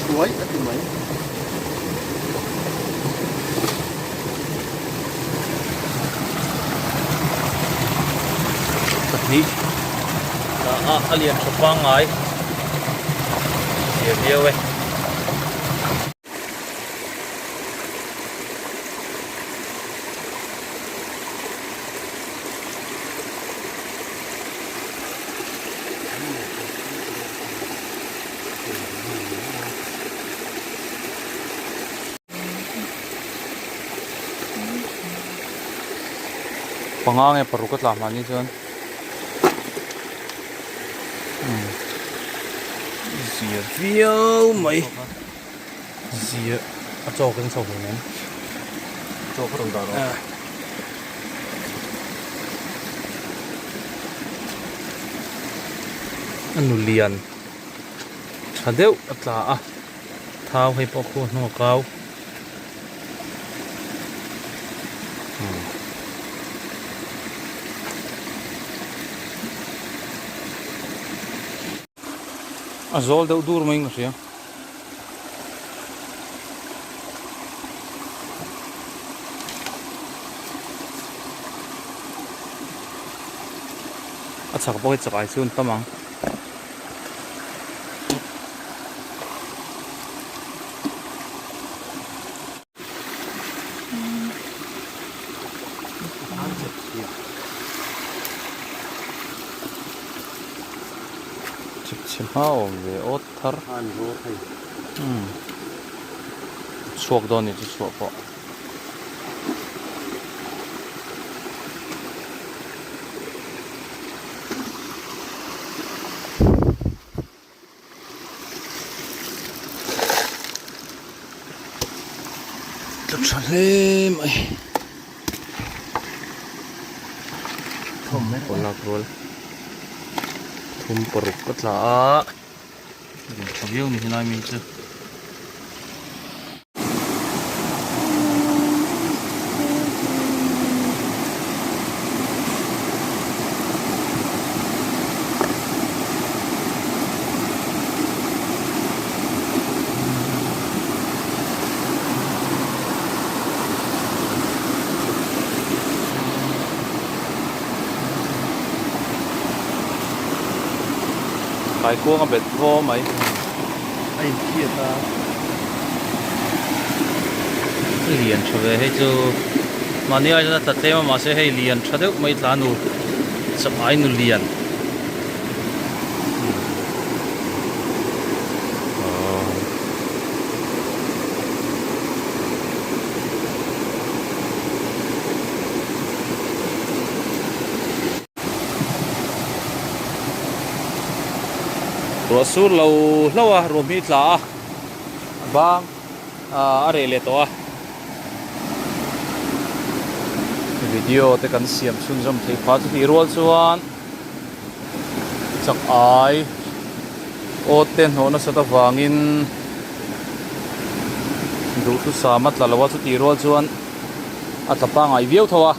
Suai a ti mai. Pahnih a a lian tha pangngai zia viau e. Panga nge paruk a tla hmani chuan zia viau mai zia a chaw keng chho hlei nen chaw kha rawn dah rawh a nu lian tha deuh a tla a. Thau hei pawh khu a hnung a kau. A zawl deuh dur mai in ka hria. A chak pawh hi chak ai chu an tam ang. Chip chhe hma awm ve awt thar. Umm chhuak dawn ni chu chhuah pawh. Tla tha hle mai. Pawlak rual thum paruk ka tla a tha viau ni helai mi chu. Kaikuang a bet vaw mai. A inchhiat a. Lian tha ve hei chu mahni ai chuan a tla tlem a mahse hei lian tha deuh mai tla nu chak ai nu lian Ruah sur lo hlauh a ruah hmi tla a a bang ah a reh leh tawh a video te kan siam chhunzawm theih phah chu tih rual chuan chak ai aw te hnawh nasat avangin duhthusam a tla lo a chutih rual chuan a tla pangngai viau tho a.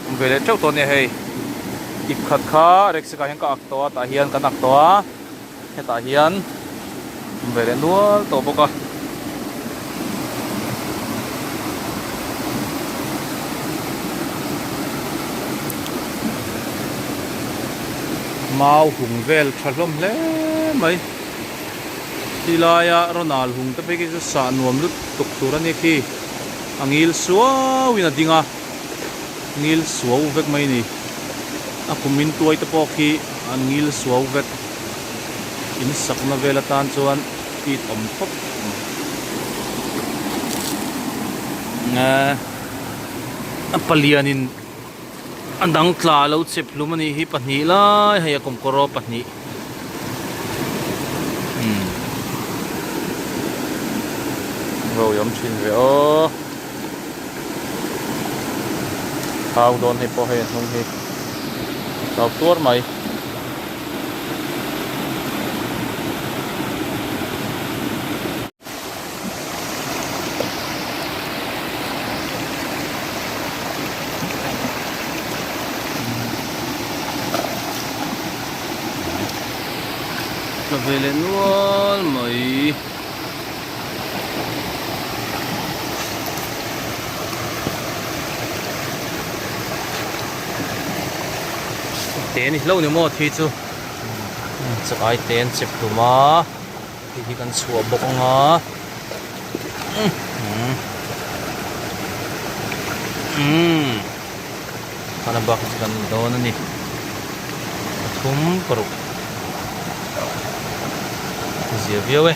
Awm ve leh teuh tawh ania hei ip khat kha rexik ah hian ka ak tawh a tah hian kan ak tawh a hetah hian awm ve leh nual tawh bawk a. Mau hung vel tha hlawm hle mai ti laia Ronald hung te phei khi chu sah nuam lutuk tur ania khi a ngil suau in a ding a. Ngil suau vek mai a ni. A kum in tuai te pawh khi an ngil suau vek. In sakna vel atan chuan it awm khawp mai. A palianin a dang tla a lo chep hlum a nih hi pahnih lai hei a kawmkawraw pahnih. Umm Ro i awm thin ve aw. Thau dawn hei pawh hei a hnung hi thau tuar mai. Tla ve leh nual mai. Te ni hlauh ni maw thi chu chak ai te an chep hlum a hei hi kan chhuah bawk ang a umm khana bak hi chu kan dawn a ni pathum paruk zia viau e.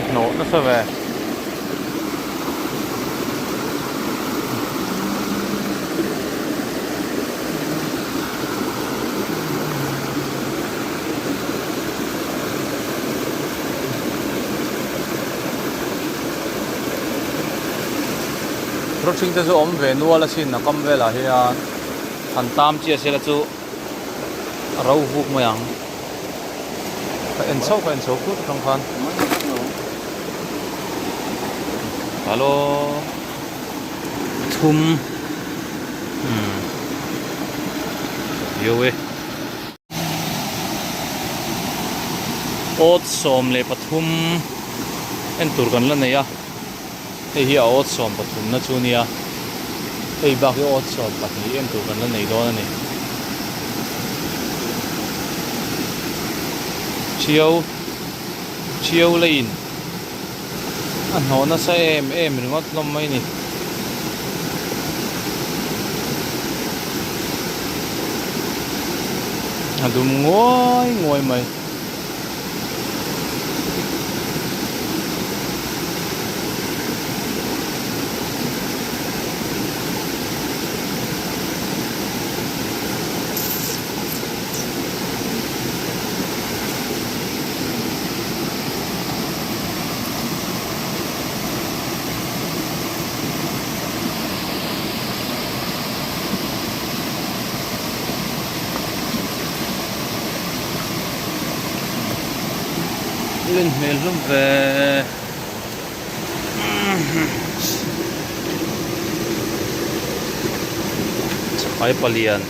Hnawh nasa ve. Rawthing te chu awm ve nual asin a kam velah hian han tam chiah sela chu a ro vuk mai ang. Ka en chauh ka en chho khut atang khan. Hello. Thum. Hmm. Viau e. Awt 13 en tur kan la nei a. Hei hi a awt 13 na chu nia. Hei bak hi awt 12 en tur kan la nei dawn a ni. Thiau thiau leiin a hnawh nasa em em ringawt hlawm mai a ni. A dum nguai nguai mai. Len hmel hlawm ve. Chakai palian.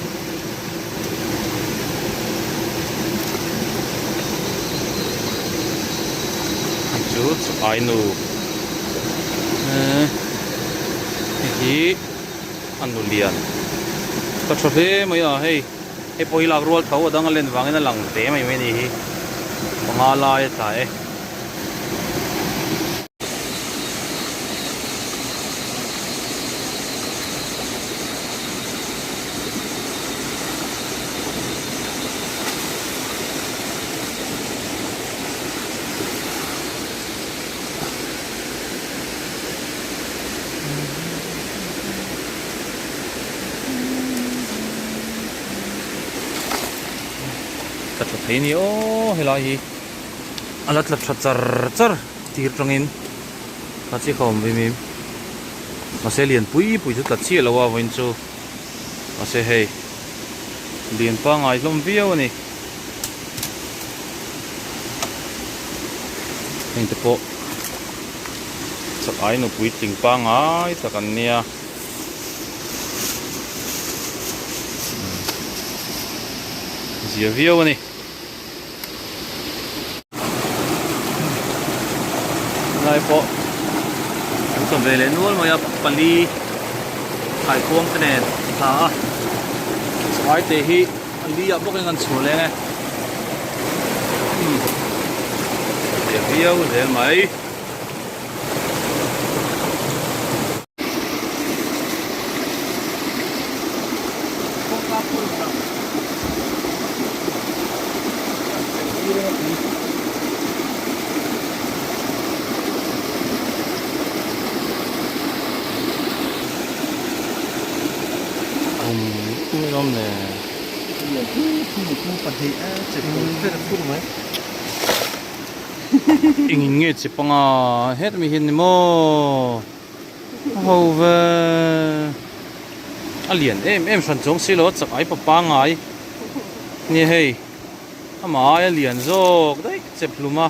Hei chu chakai nu. Hei hi a nu lian. Ka tha hle mai a hei. Hei pawh hi lak rual tho a dang a len vangin a lang te mai mai a ni hi. Panga lai a tla e. Tla tha thei a ni aw helai hi a la tla tha char char tir tangin kha chiah kha awm ve mai mahse lian pui pui chu tla chiah lo a vawiin chu mahse hei lian pangngai hlawm viau a ni heng te pawh chak ai nupui tling pangngai tak an nia. Zia viau a ni. Helai pawh an chawm ve leh nual mai a pali thaikhuang te nen a tla a chawhai te hi a li ah bawk in an chhuah leng e zia viau zel mai. Engin nge che panga het mi hian ni maw a ho ve a lian em em hran chuang si lo a chak ai pa pangai nia hei amah aia lian zawk daih chep hlum a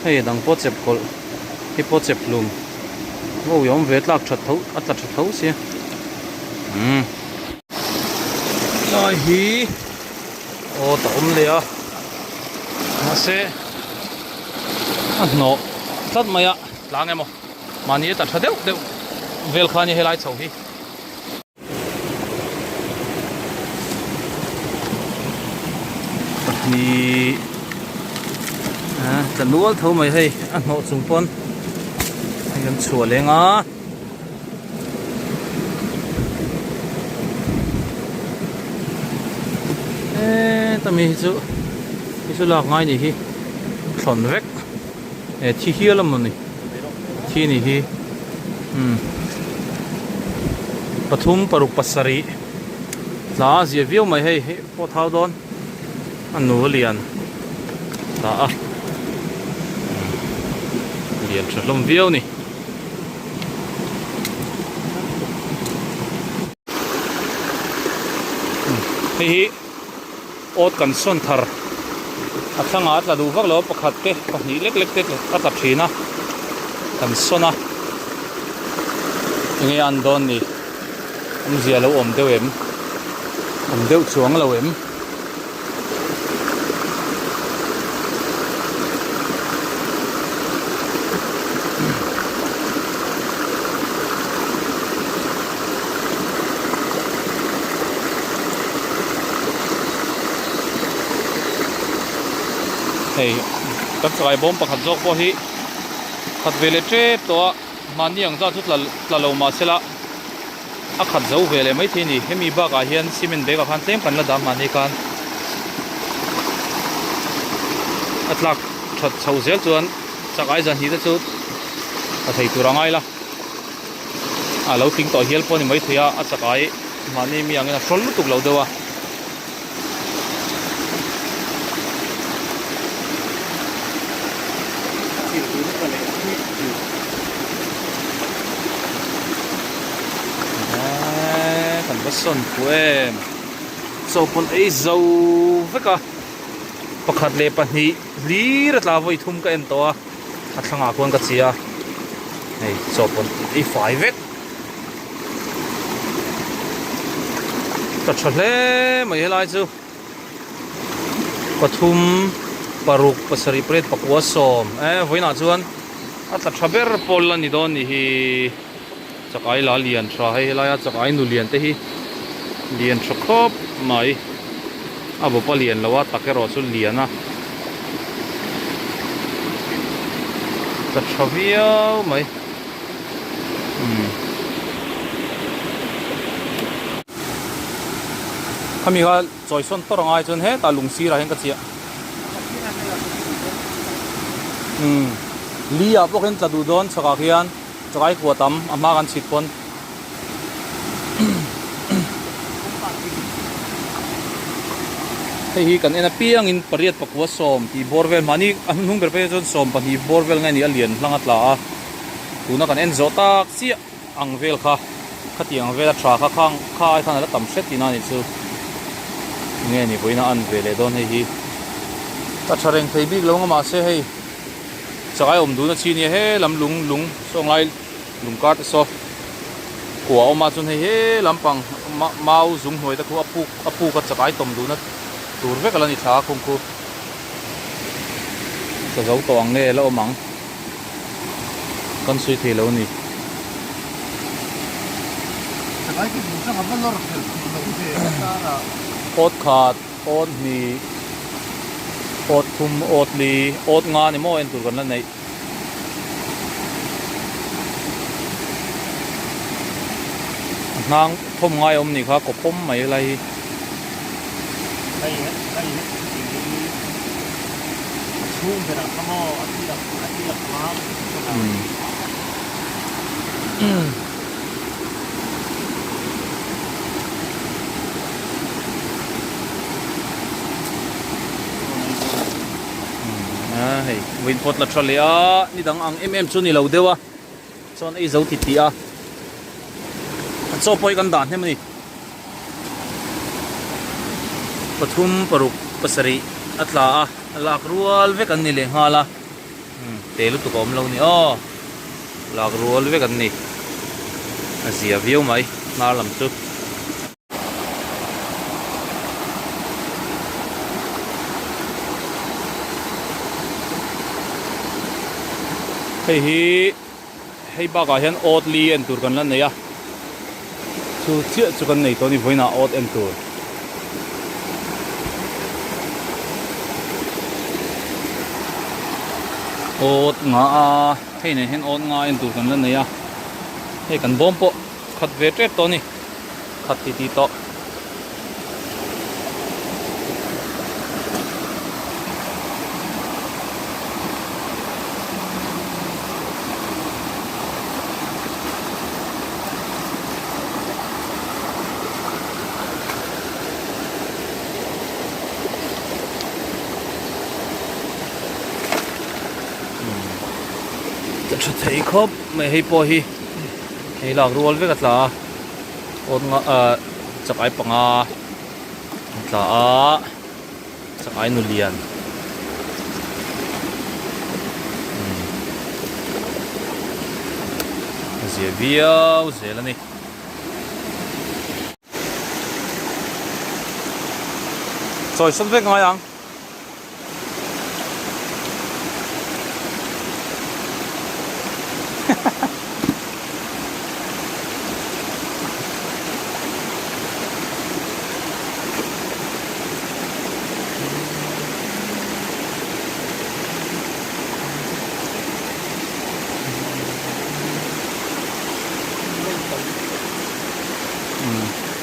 hei a dang pawh chep kawlh hei pawh chep hlum a uiawm ve tlak that tho a tla tha tho sia umm lai hi aw ta awm leh a mahse a hnawh tlat mai a tlang emaw mahni a tla tha deuh deuh vel kha a nia helai chho hi. Pahnih tla nual tho mai hei a hnawh chung pawn hei kan chhuah leng a. Heta mi hi chu hi chu lak ngai ni hi thlawn vek e thi hial a mawni thi ni hi umm pathum paruk pasarih tla a zia viau mai hei hei pawh thau dawn a nu a lian ta a lian tha hlawm viau a ni. Hei hi awt kan sawn thar. A thlangah a tla duh vak lo a pakhat te pahnih lek lek te a tla thin a kan sawn a enge an dawn ni awmzia lo awm deuh em awm deuh chuang lo em. Hei kan chakai bawm pakhat zawk pawh hi khat ve leh tep tawh a mahni ang zat chu tla tla lo mahse la a khat zo ve leh maithei a ni hemi bakah hian cement bag ah khan tlem kan la dah mahni khan a tlak that chho zel chuan chakai zan hnih te chu a thei tur a ngai la. A lo tling tawh hial pawh a ni maithei a, a chakai mahni mi angin a hrawl lutuk lo deuh a. Eee kan va sawn fuh em chaw pawn ei zo vek a pakhat leh pahnih hlir a tla vawi thum ka en tawh a. A thlangah khuan ka chi a, hei chaw pawn ei fai vek. Ka tha hle mai helai chu pathum paruk pasarih pariat pakua sawm e vawiinah chuan a tla tha ber pawl a ni dawn nih hi chakai la lian tha hei helaia chakai nu lian te hi lian tha khawp mai. A bawp a lian lo a, tak erawh chu lian a tla tha viau mai umm khami kha chawi sawn tawrh angai chuan hetah lung sirah hian ka chiah umm li ah pawh khian tla duh dawn chhakah khian chakai kua tam a hma kan chhit pawn. Hei hi kan en apiangin pariat pakua sawm tih bawr vel mahni a hnung ber phei chuan sawm pahnih bawr vel nge ni a lian hlang a tla a tuna kan en zawh tak chiah ang vel kha khatiang ang vel a tha kha khang kha ai khan a la tam hret tihna a nih chu nge ni vawiin a an ve leh dawn hei hi ka tha reng thei bik lo ang a mahse hei chakai awm duhna chi nia he lam lung lung saw ngai. Lung kar te saw kua a awm a chuan hei he lampang mau zung hnuai te khu a puk a puk a chakai tawm duhna tur vek a la ni thla a khung khu ka zo tawh ang nge la awm ang kan sawi thei lo a ni. Awt khat awt hnih awt thum awt li awt nga ni maw en tur kan la neih. A hnang thawm ngai a awm nih kha kaw pawm mai helai hi. Hei hei hi a chhung berah kha maw a tliak a tliak mam A hei vawiin pawt la tha leh a ni dang ang em em chu ni lo deuh a chuan ei zo ti tih a a chaw pawh hi kan dah hnem a ni pathum paruk pasarih a tla a a lak rual vek an ni leh nghal a te lutuk a awm lo ni aw lak rual vek an ni a zia viau mai hnar lam chu. Hei hi hei bakah hian awt li en tur kan la nei a chu chiah chu kan nei tawh a ni vawiinah awt en tur. Awt nga a hei nen hian awt nga en tur kan la nei a hei kan bawm pawh khat ve tep tawh a ni. Khat ti ti tawh. Ka tha thei khawp mai hei pawh hi hei lak rual vek a tla a. Awt nga ah chakai panga an tla a chakai nu lian. zia viau zel a ni. Chawi sawn vek ngai ang.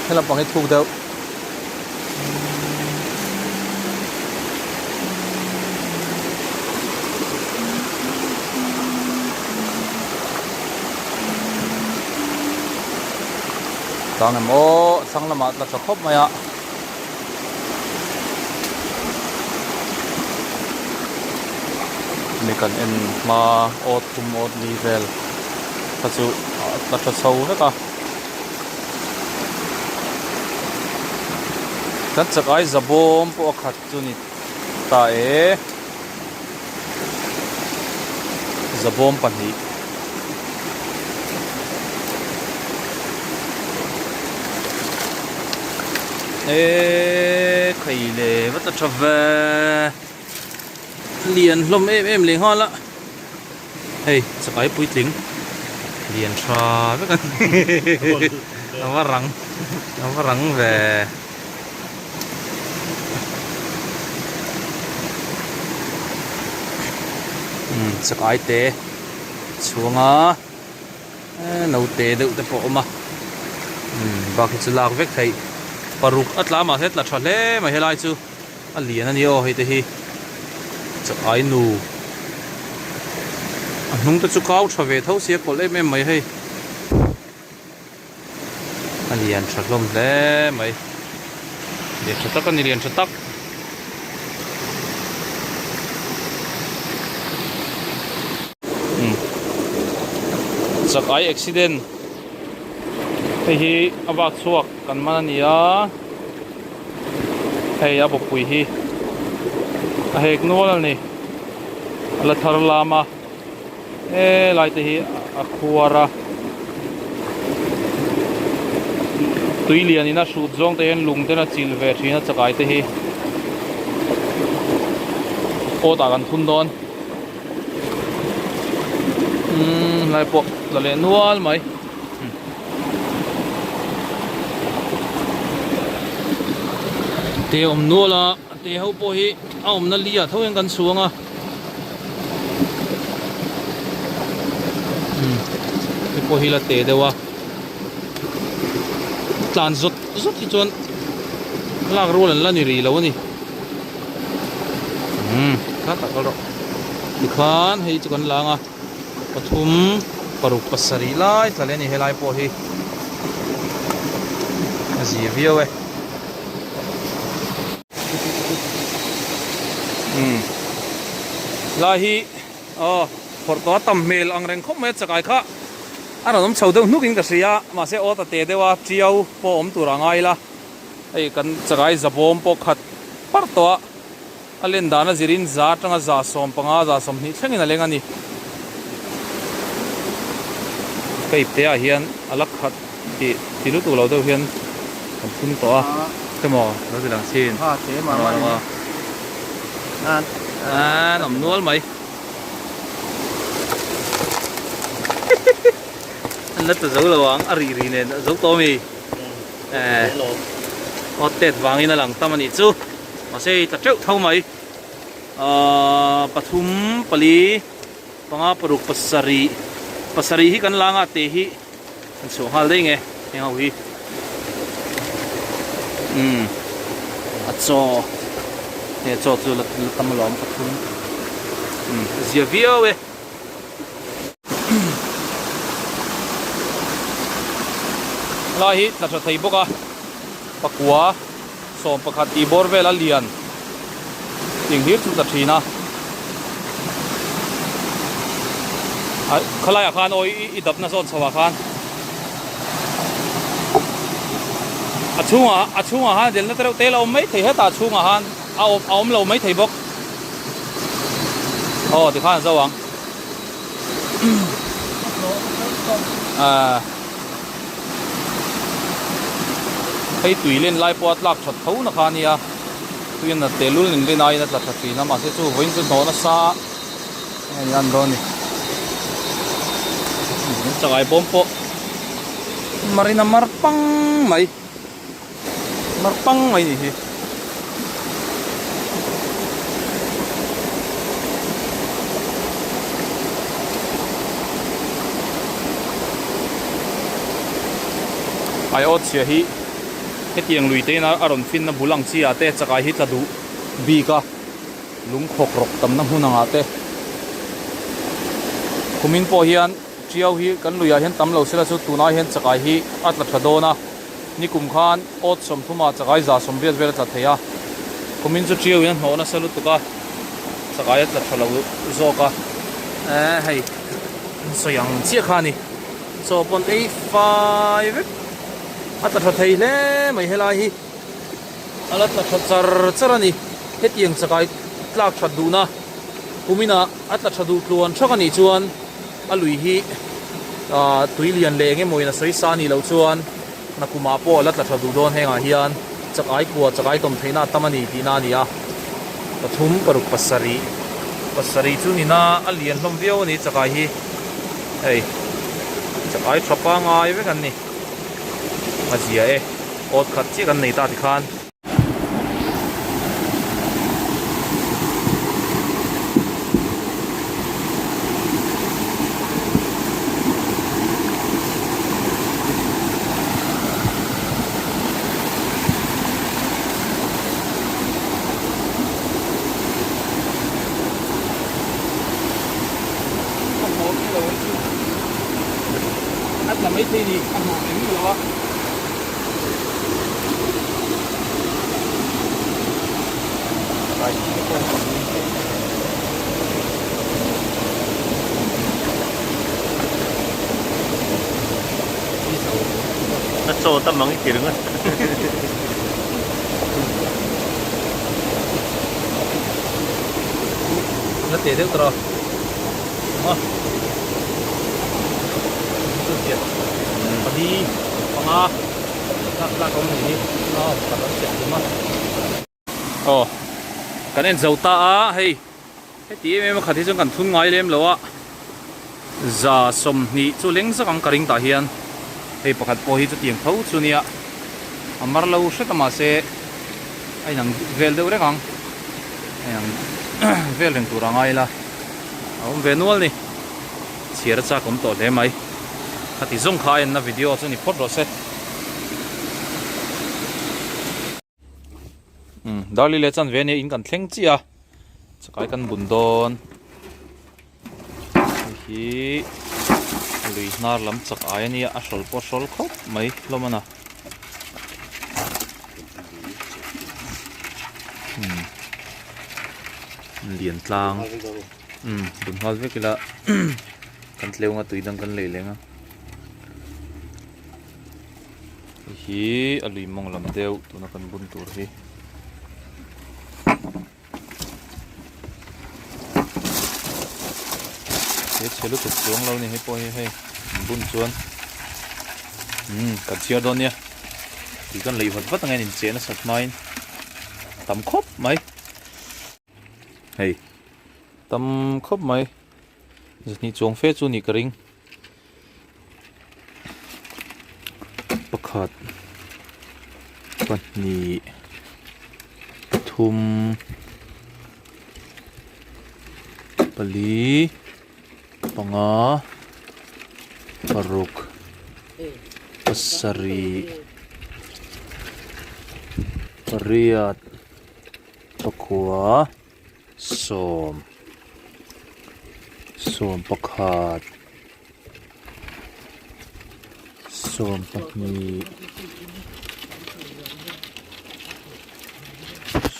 He lampang hi thuk deuh. Tlang em aw thlang lamah tla tha khawp mai a. Mi kan en hma awt thum awt li vel kha chu a tla tha chho vek a. Kan chak ai zabawm pawh a khat chu ni ta e. Zabawm pahnih. E khai le va ta tha ve. Lian hlawm em em leh nghal a. Hei chakai puitling lian tha vek a ni a va rang a va rang ve. Umm chakai te chhunga naute deuh te pawh a awm a umm bak hi chu lak vek theih paruk a tla mahse tla tha hle mai helai chu. A lian a ni aw hei te hi chakai nu a hnung te chu kau tha ve tho sia kawlh em em mai hei a lian tha hlawm hle mai lian tha tak a ni lian tha tak. Chakai accident hei hi a vak chhuak kan man a ni a. Hei a bawkpui hi a hek nual a ni a la thar lam a helai te hi a khuar a tui lian in a hrut zawng te hian lung ten a chil ve thin a chakai te hi awt ah kan thun dawn umm helai pawh la leh nual mai. Te awm nual a te ho pawh hi a awmna li ah tho hian kan chhuang a umm te pawh hi la te deuh a tlan zawt zawt hi chuan lak rual an la ni rih lo a ni umm kha tak kal rawh tikhan hei chu kan lang a. Pathum paruk pasarih lai tla leh a ni helai pawh hi a zir viau e. Umm lai hi aw phawrh tawh a tam hmel ang reng khawp mai a chakai kha a rawn awm chho deuh hnuk in ka hria mahse aw ta te deuh a tiau pawh awm tur a ngai ila hei kan chakai zabawm pawh khat parh tawh a. A len dan a zirin za atanga za 15, za 20 thlengin a leng a ni. Ka ipte ah hian a la khat tih ti lutuk lo deuh hian kan phun tawh a. Emaw lo ti lang chin. An awm nual mai. An la ta zo lo ang a rih rih nen a zo tawh ami. Aw tet vangin a lang tam a nih chu. Mahse hei tla teuh tho mai ahh pathum pali panga paruk pasarih pasarih hi kan langa te hi kan chhuah nghal daih nge heng ho hi umm a chaw he chaw chu la tam alawm pathum umm zia viau e. Helai hi tla tha thei bawk a pakua. 11 tih bawr vel a lian tih hlir chu ta thin a a khalai ah khan aw i dapna zawn chho ah khan a chhungah a chhungah han delna te reuh te la awm mai thei hetah a chhungah han a awm a awm lo mai thei bawk aw tikhan a zo ang. Ahh hei tui len lai pawh a tlak that tho na kha a nia tui a nat tehlul in rin aiin a tla tha thin a mahse chu vawiin chu hnawh nasa a ni an dawn a ni chakai bawm pawh marina mar pang mai. Mar pang mai ni hi. Aiawt chhia hi hetiang lui te in a rawn fin na bul ang chi ah te chakai hi tla duh bik a lung khawk rawk tamna hmun ang ah te kumin pawh hian tiau hi kan lui ah hian tam lo sela chu tunah hian chakai hi a tla tha dawn a. Nikum khan awt sawmthumah chakai 180 vel a tla thei a, kumin chu ṭiau in a hnawh nasa lutuk a, chakai a tla ṭha lo zawk a, eh hei an sawi ang chiah kha a ni, chaw pawn ei fai vek a tla ṭha thei hle mai helai hi a la tla ṭha char char a ni, hetiang chakai tlak ṭhat duhna kuminah a tla ṭha duh tluan ṭhak a nih chuan a lui hi ah tui lian leh eng emaw in a sawi sa anih loh chuan nakumah pawh a la tla tha duh dawn hengah hian chakai kua chakai tawm theihna a tam a ni tihna a ni a pathum paruk pasarih pasarih chu nina a lian hlawm viau a ni chakai hi hei chakai tha pangai vek an ni a zia e awt khat chiah kan nei ta tikhan. A tla maithei ni a hnawh ve miah lo a. A chaw tam ang i ti ringawt. La teh deuh tawh a. Pali panga. Tlak tlak awm ni hi aw pakhat an siam tum a. Aw kan en zo ta a hei heti em em a khat hi chuan kan thun ngai lem lo a 20 chu leng zak ang ka ring tah hian hei pakhat pawh hi chutiang tho chu nia a mar lo hret a mahse a inang vel deuh reng ang a inang vel reng tur a ngai ila a awm ve nual ni chhiar a chak awm tawh hle mai. Khati zawng kha a enna video chu ni phawt rawh se. Umm Darli leh chan ve ania in kan thleng chiah a chakai kan bun dawn hei hi lui hnar lam chak ai ania a hrawl pawh a hrawl khawp mai hlawm a na umm lian tlang. Umm dum nghal vek ila kan tleu anga tui dang kan lei leng a hei hi a lui mawng lam deuh tuna kan bun tur hi he chhe lutuk chuang lo ni hei pawh hi hei an bun chuan umm kan chhiar dawn nia tui kan lei vat vat ang hian incheh nasat hmain tam khawp mai. Hei tam khawp mai zahnih chuang fe chu nih ka ring pakhat pahnih pathum pali panga paruk pasarih pariat. Pakua sawm sawmpakhat sawmpahnih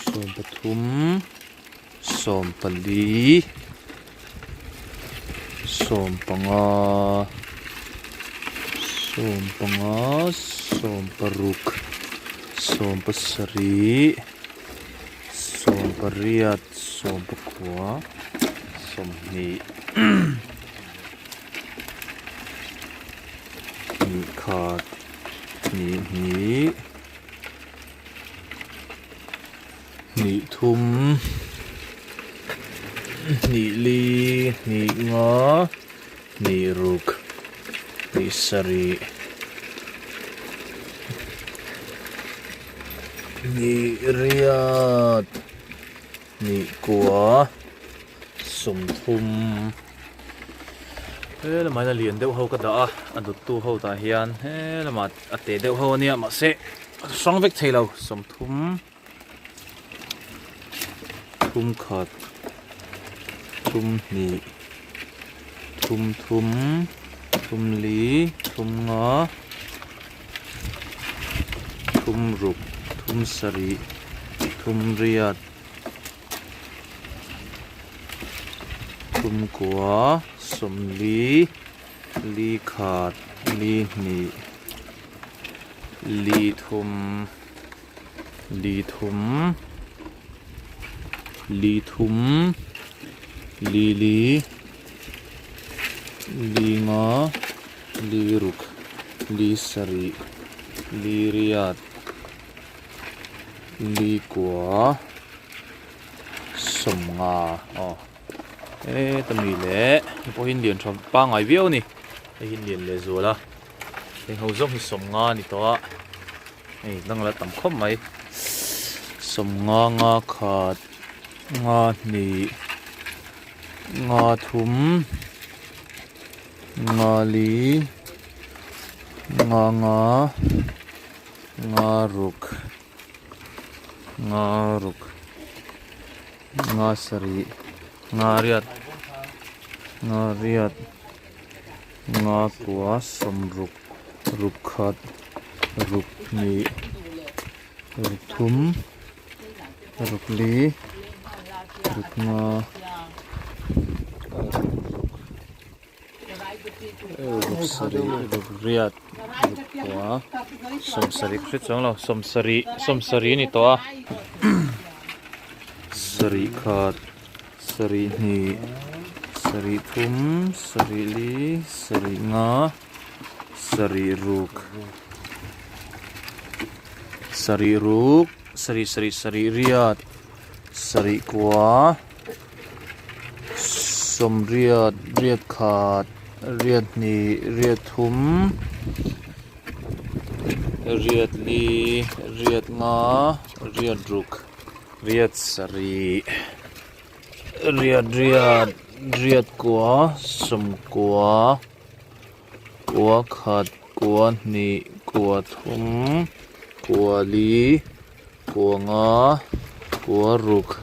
sawmpathum sawmpali sawmpanga sawmpanga sawmparuk sawmpasarih. 18 19 20. khat hnih hnih hnih thum hnih li hnih nga hnih ruk hnih sarih hnih riat hnih kua 30 he lamah hian a lian deuh ho ka dah a a dawttu ho tah hian he lamah a te deuh ho ania mahse a hrang vek thei lo 30 thum khat thum hnih thum thum thum li thum nga thum ruk thum sarih thum riat thum kua sawmli li khat li hnih li thum. Li thum li thum li li li nga li ruk li sarih li riat li kua sawmnga aw heta mi leh hei pawh hi lian tha pangngai viau a ni hei hi lian leh zual a heng ho zawng hi sawmnga a ni tawh a. Hei dang la tam khawp mai 50 nga khat nga hnih nga thum nga li nga nga nga ruk nga ruk nga sarih nga riat nga riat nga kua sawmruk ruk khat ruk hnih ruk thum ruk li ruk nga ruk sarih ruk riat ruk kua sawmsarih ka hre chuang lo sawmsarih sawmsarih a ni tawh a sarih khat sarih hnih sarih thum sarih li sarih nga. Sarih ruk sarih ruk sarih sarih sarih riat sarih kua sawmriat riat khat riat hnih riat thum riat li riat nga riat ruk riat sarih riat riat riat kua sawmkua. Kua khat kua hnih kua thum kua li kua nga kua ruk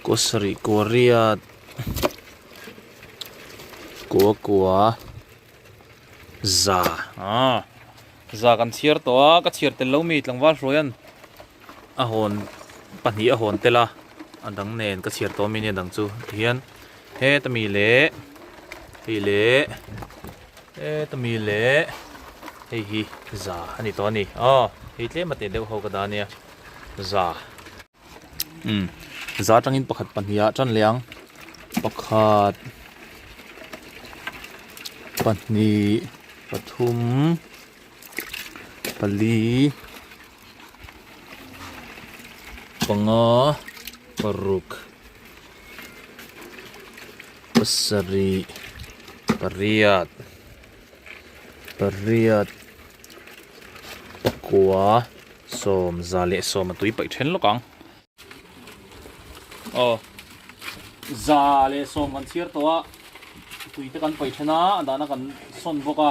kua sarih kua riat kua kua za ah za kan chhiar tawh a ka chhiar tel lo mi tlangval hruaian a hawn pahnih a hawn tel a a dang nen ka chhiar tawh ami nia dang chu tihian heta mi leh hei leh heta mi leh hei hi za a ni tawh a ni aw hei tlem a teh deuh ho ka dah ania za umm za atangin pakhat pahnih ah tan leh ang pakhat pahnih pathum pali. Panga paruk pasarih pariat pariat pakua sawm za leh sawm a tui paih then lawk ang. Aw za leh sawm kan chhiar tawh a tui te kan paih then a a dahna kan sawn bawk a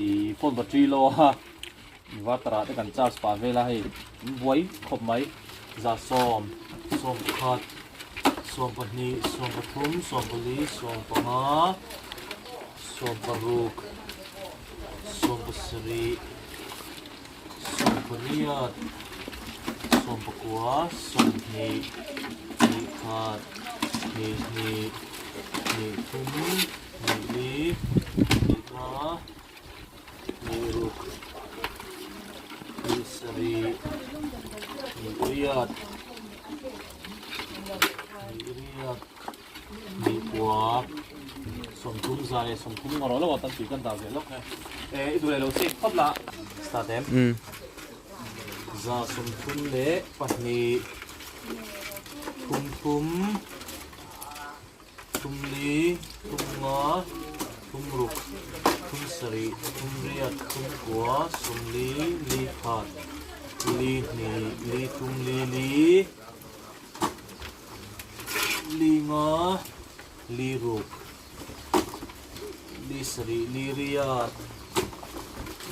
ih phone battery low a. Inverter ah te kan charge pah vel a hei an buai khawp mai 10 11 12 13 14 15 16 17 18 19 20 21 22 23 24 25 hnih ruk hnih sarih hnih riat hnih riat hnih kua. Sawmthum 130 ngaw rawh lo a tan tui kan dah ve lawk e. E i duh leh lo save phawt la. Start em? 132 thum thum thum li thum nga thum ruk thum sarih thum riat thum kua sawmli li khat li hnih li thum li li li nga li ruk li sarih li riat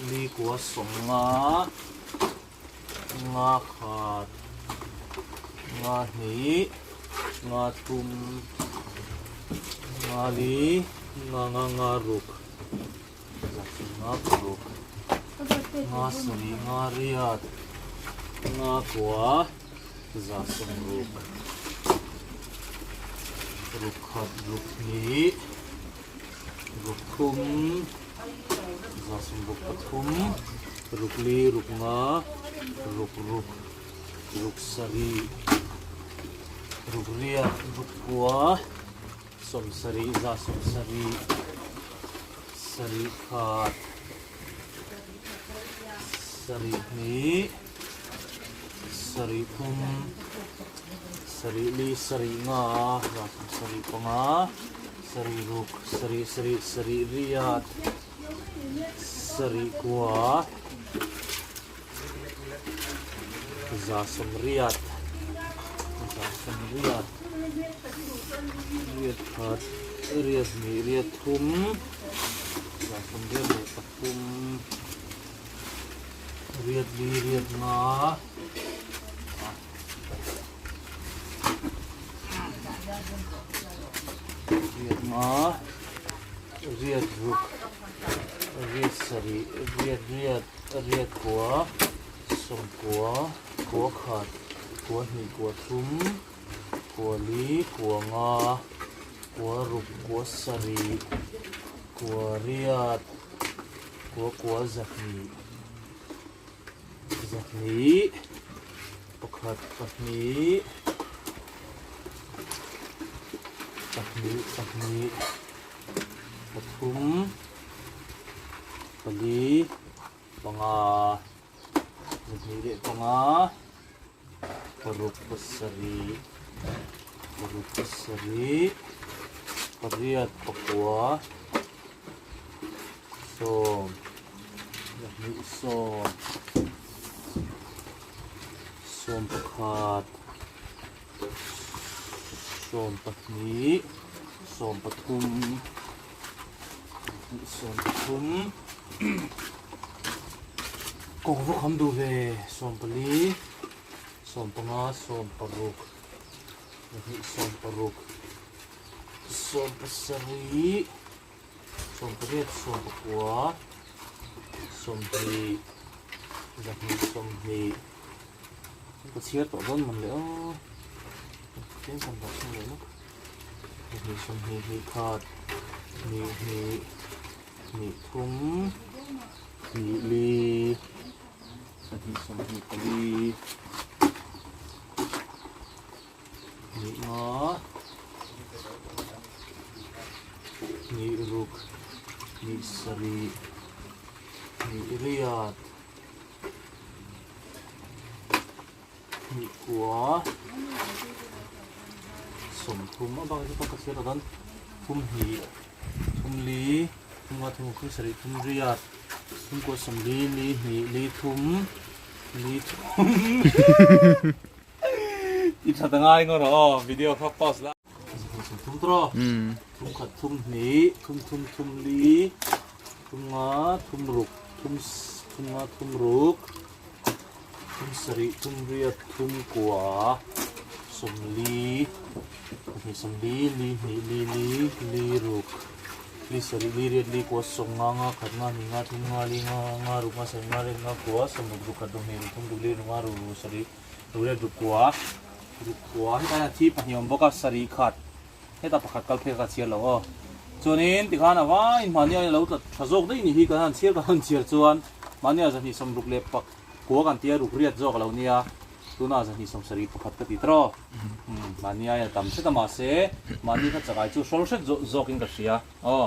li kua sawmnga nga khat nga hnih nga thum nga li nga nga nga ruk nga paruk nga sarih nga riat nga kua 160 ruk khat ruk hnih ruk thum 163 ruk li ruk nga ruk ruk ruk sarih ruk riat ruk kua 70 170 sarih khat sarih hnih sarih thum sarih li sarih nga ralthum sarih panga sarih ruk sarih sarih sarih riat sarih kua 180 180 riat khat riat hnih riat thum 183. Riat li riat nga riat nga riat ruk riat sarih riat riat riat kua sawmkua kua khat kua hnih kua thum kua li kua nga kua ruk kua sarih kua riat. Kua kua 200 200 pakhat pahnih pahnih pahnih pathum pali panga 205 paruk pasarih paruk pasarih pariat pakua sawm 2 sawm sawm pakhat sawm pahnih sawm pathum 2 sawm pathum kawng vawk ham duh ve 14 15 16 2 16 7 18 29 2 20 ka chhiar tawh dawn man leh aw tlem kan dah chhung leh lawk 2 20 hnih khat hnih hnih hnih thum hnih li 2 24 Hnih nga, hnih ruk, hnih sarih, hnih riat, hnih kua, 30 a bakah chuan ka chhiar ta dawn thum hnih, thum li, thum nga, thum ruk, thum sarih, thum riat, thum kua, 40, li hnih, li thum, li thum. I that a ngai ngawr aw video kha pause la. Thum tawh thum khat thum hnih thum thum thum li thum nga thum ruk thum thum nga thum ruk thum sarih thum riat thum kua 40 pahnih 40 li hnih li li li ruk li sarih li riat li kua 50 nga khat nga hnih nga thum nga li nga nga ruk nga sarih nga riat nga kua 60 ruk khat ruk hnih ruk thum ruk li ruk nga ruk sarih Ruk leh ruk kua, ruk kua hetah hian thi pahnih awm bawk a, sarih khat hetah pakhat kal phei kha ka chhiar lo aw. Chuanin tikhan a vaiin mahni a lo tla tha zawk daih ni hi kan han chhiar kan han chhiar chuan mahni a 260 kua kan tia ruk riat zawk a lo nia. Tunah 271 ka ti tawh. Mahni aia tam hret a mahse mahni kha chakai chu hrawl hret zawkin ka hria. Aw.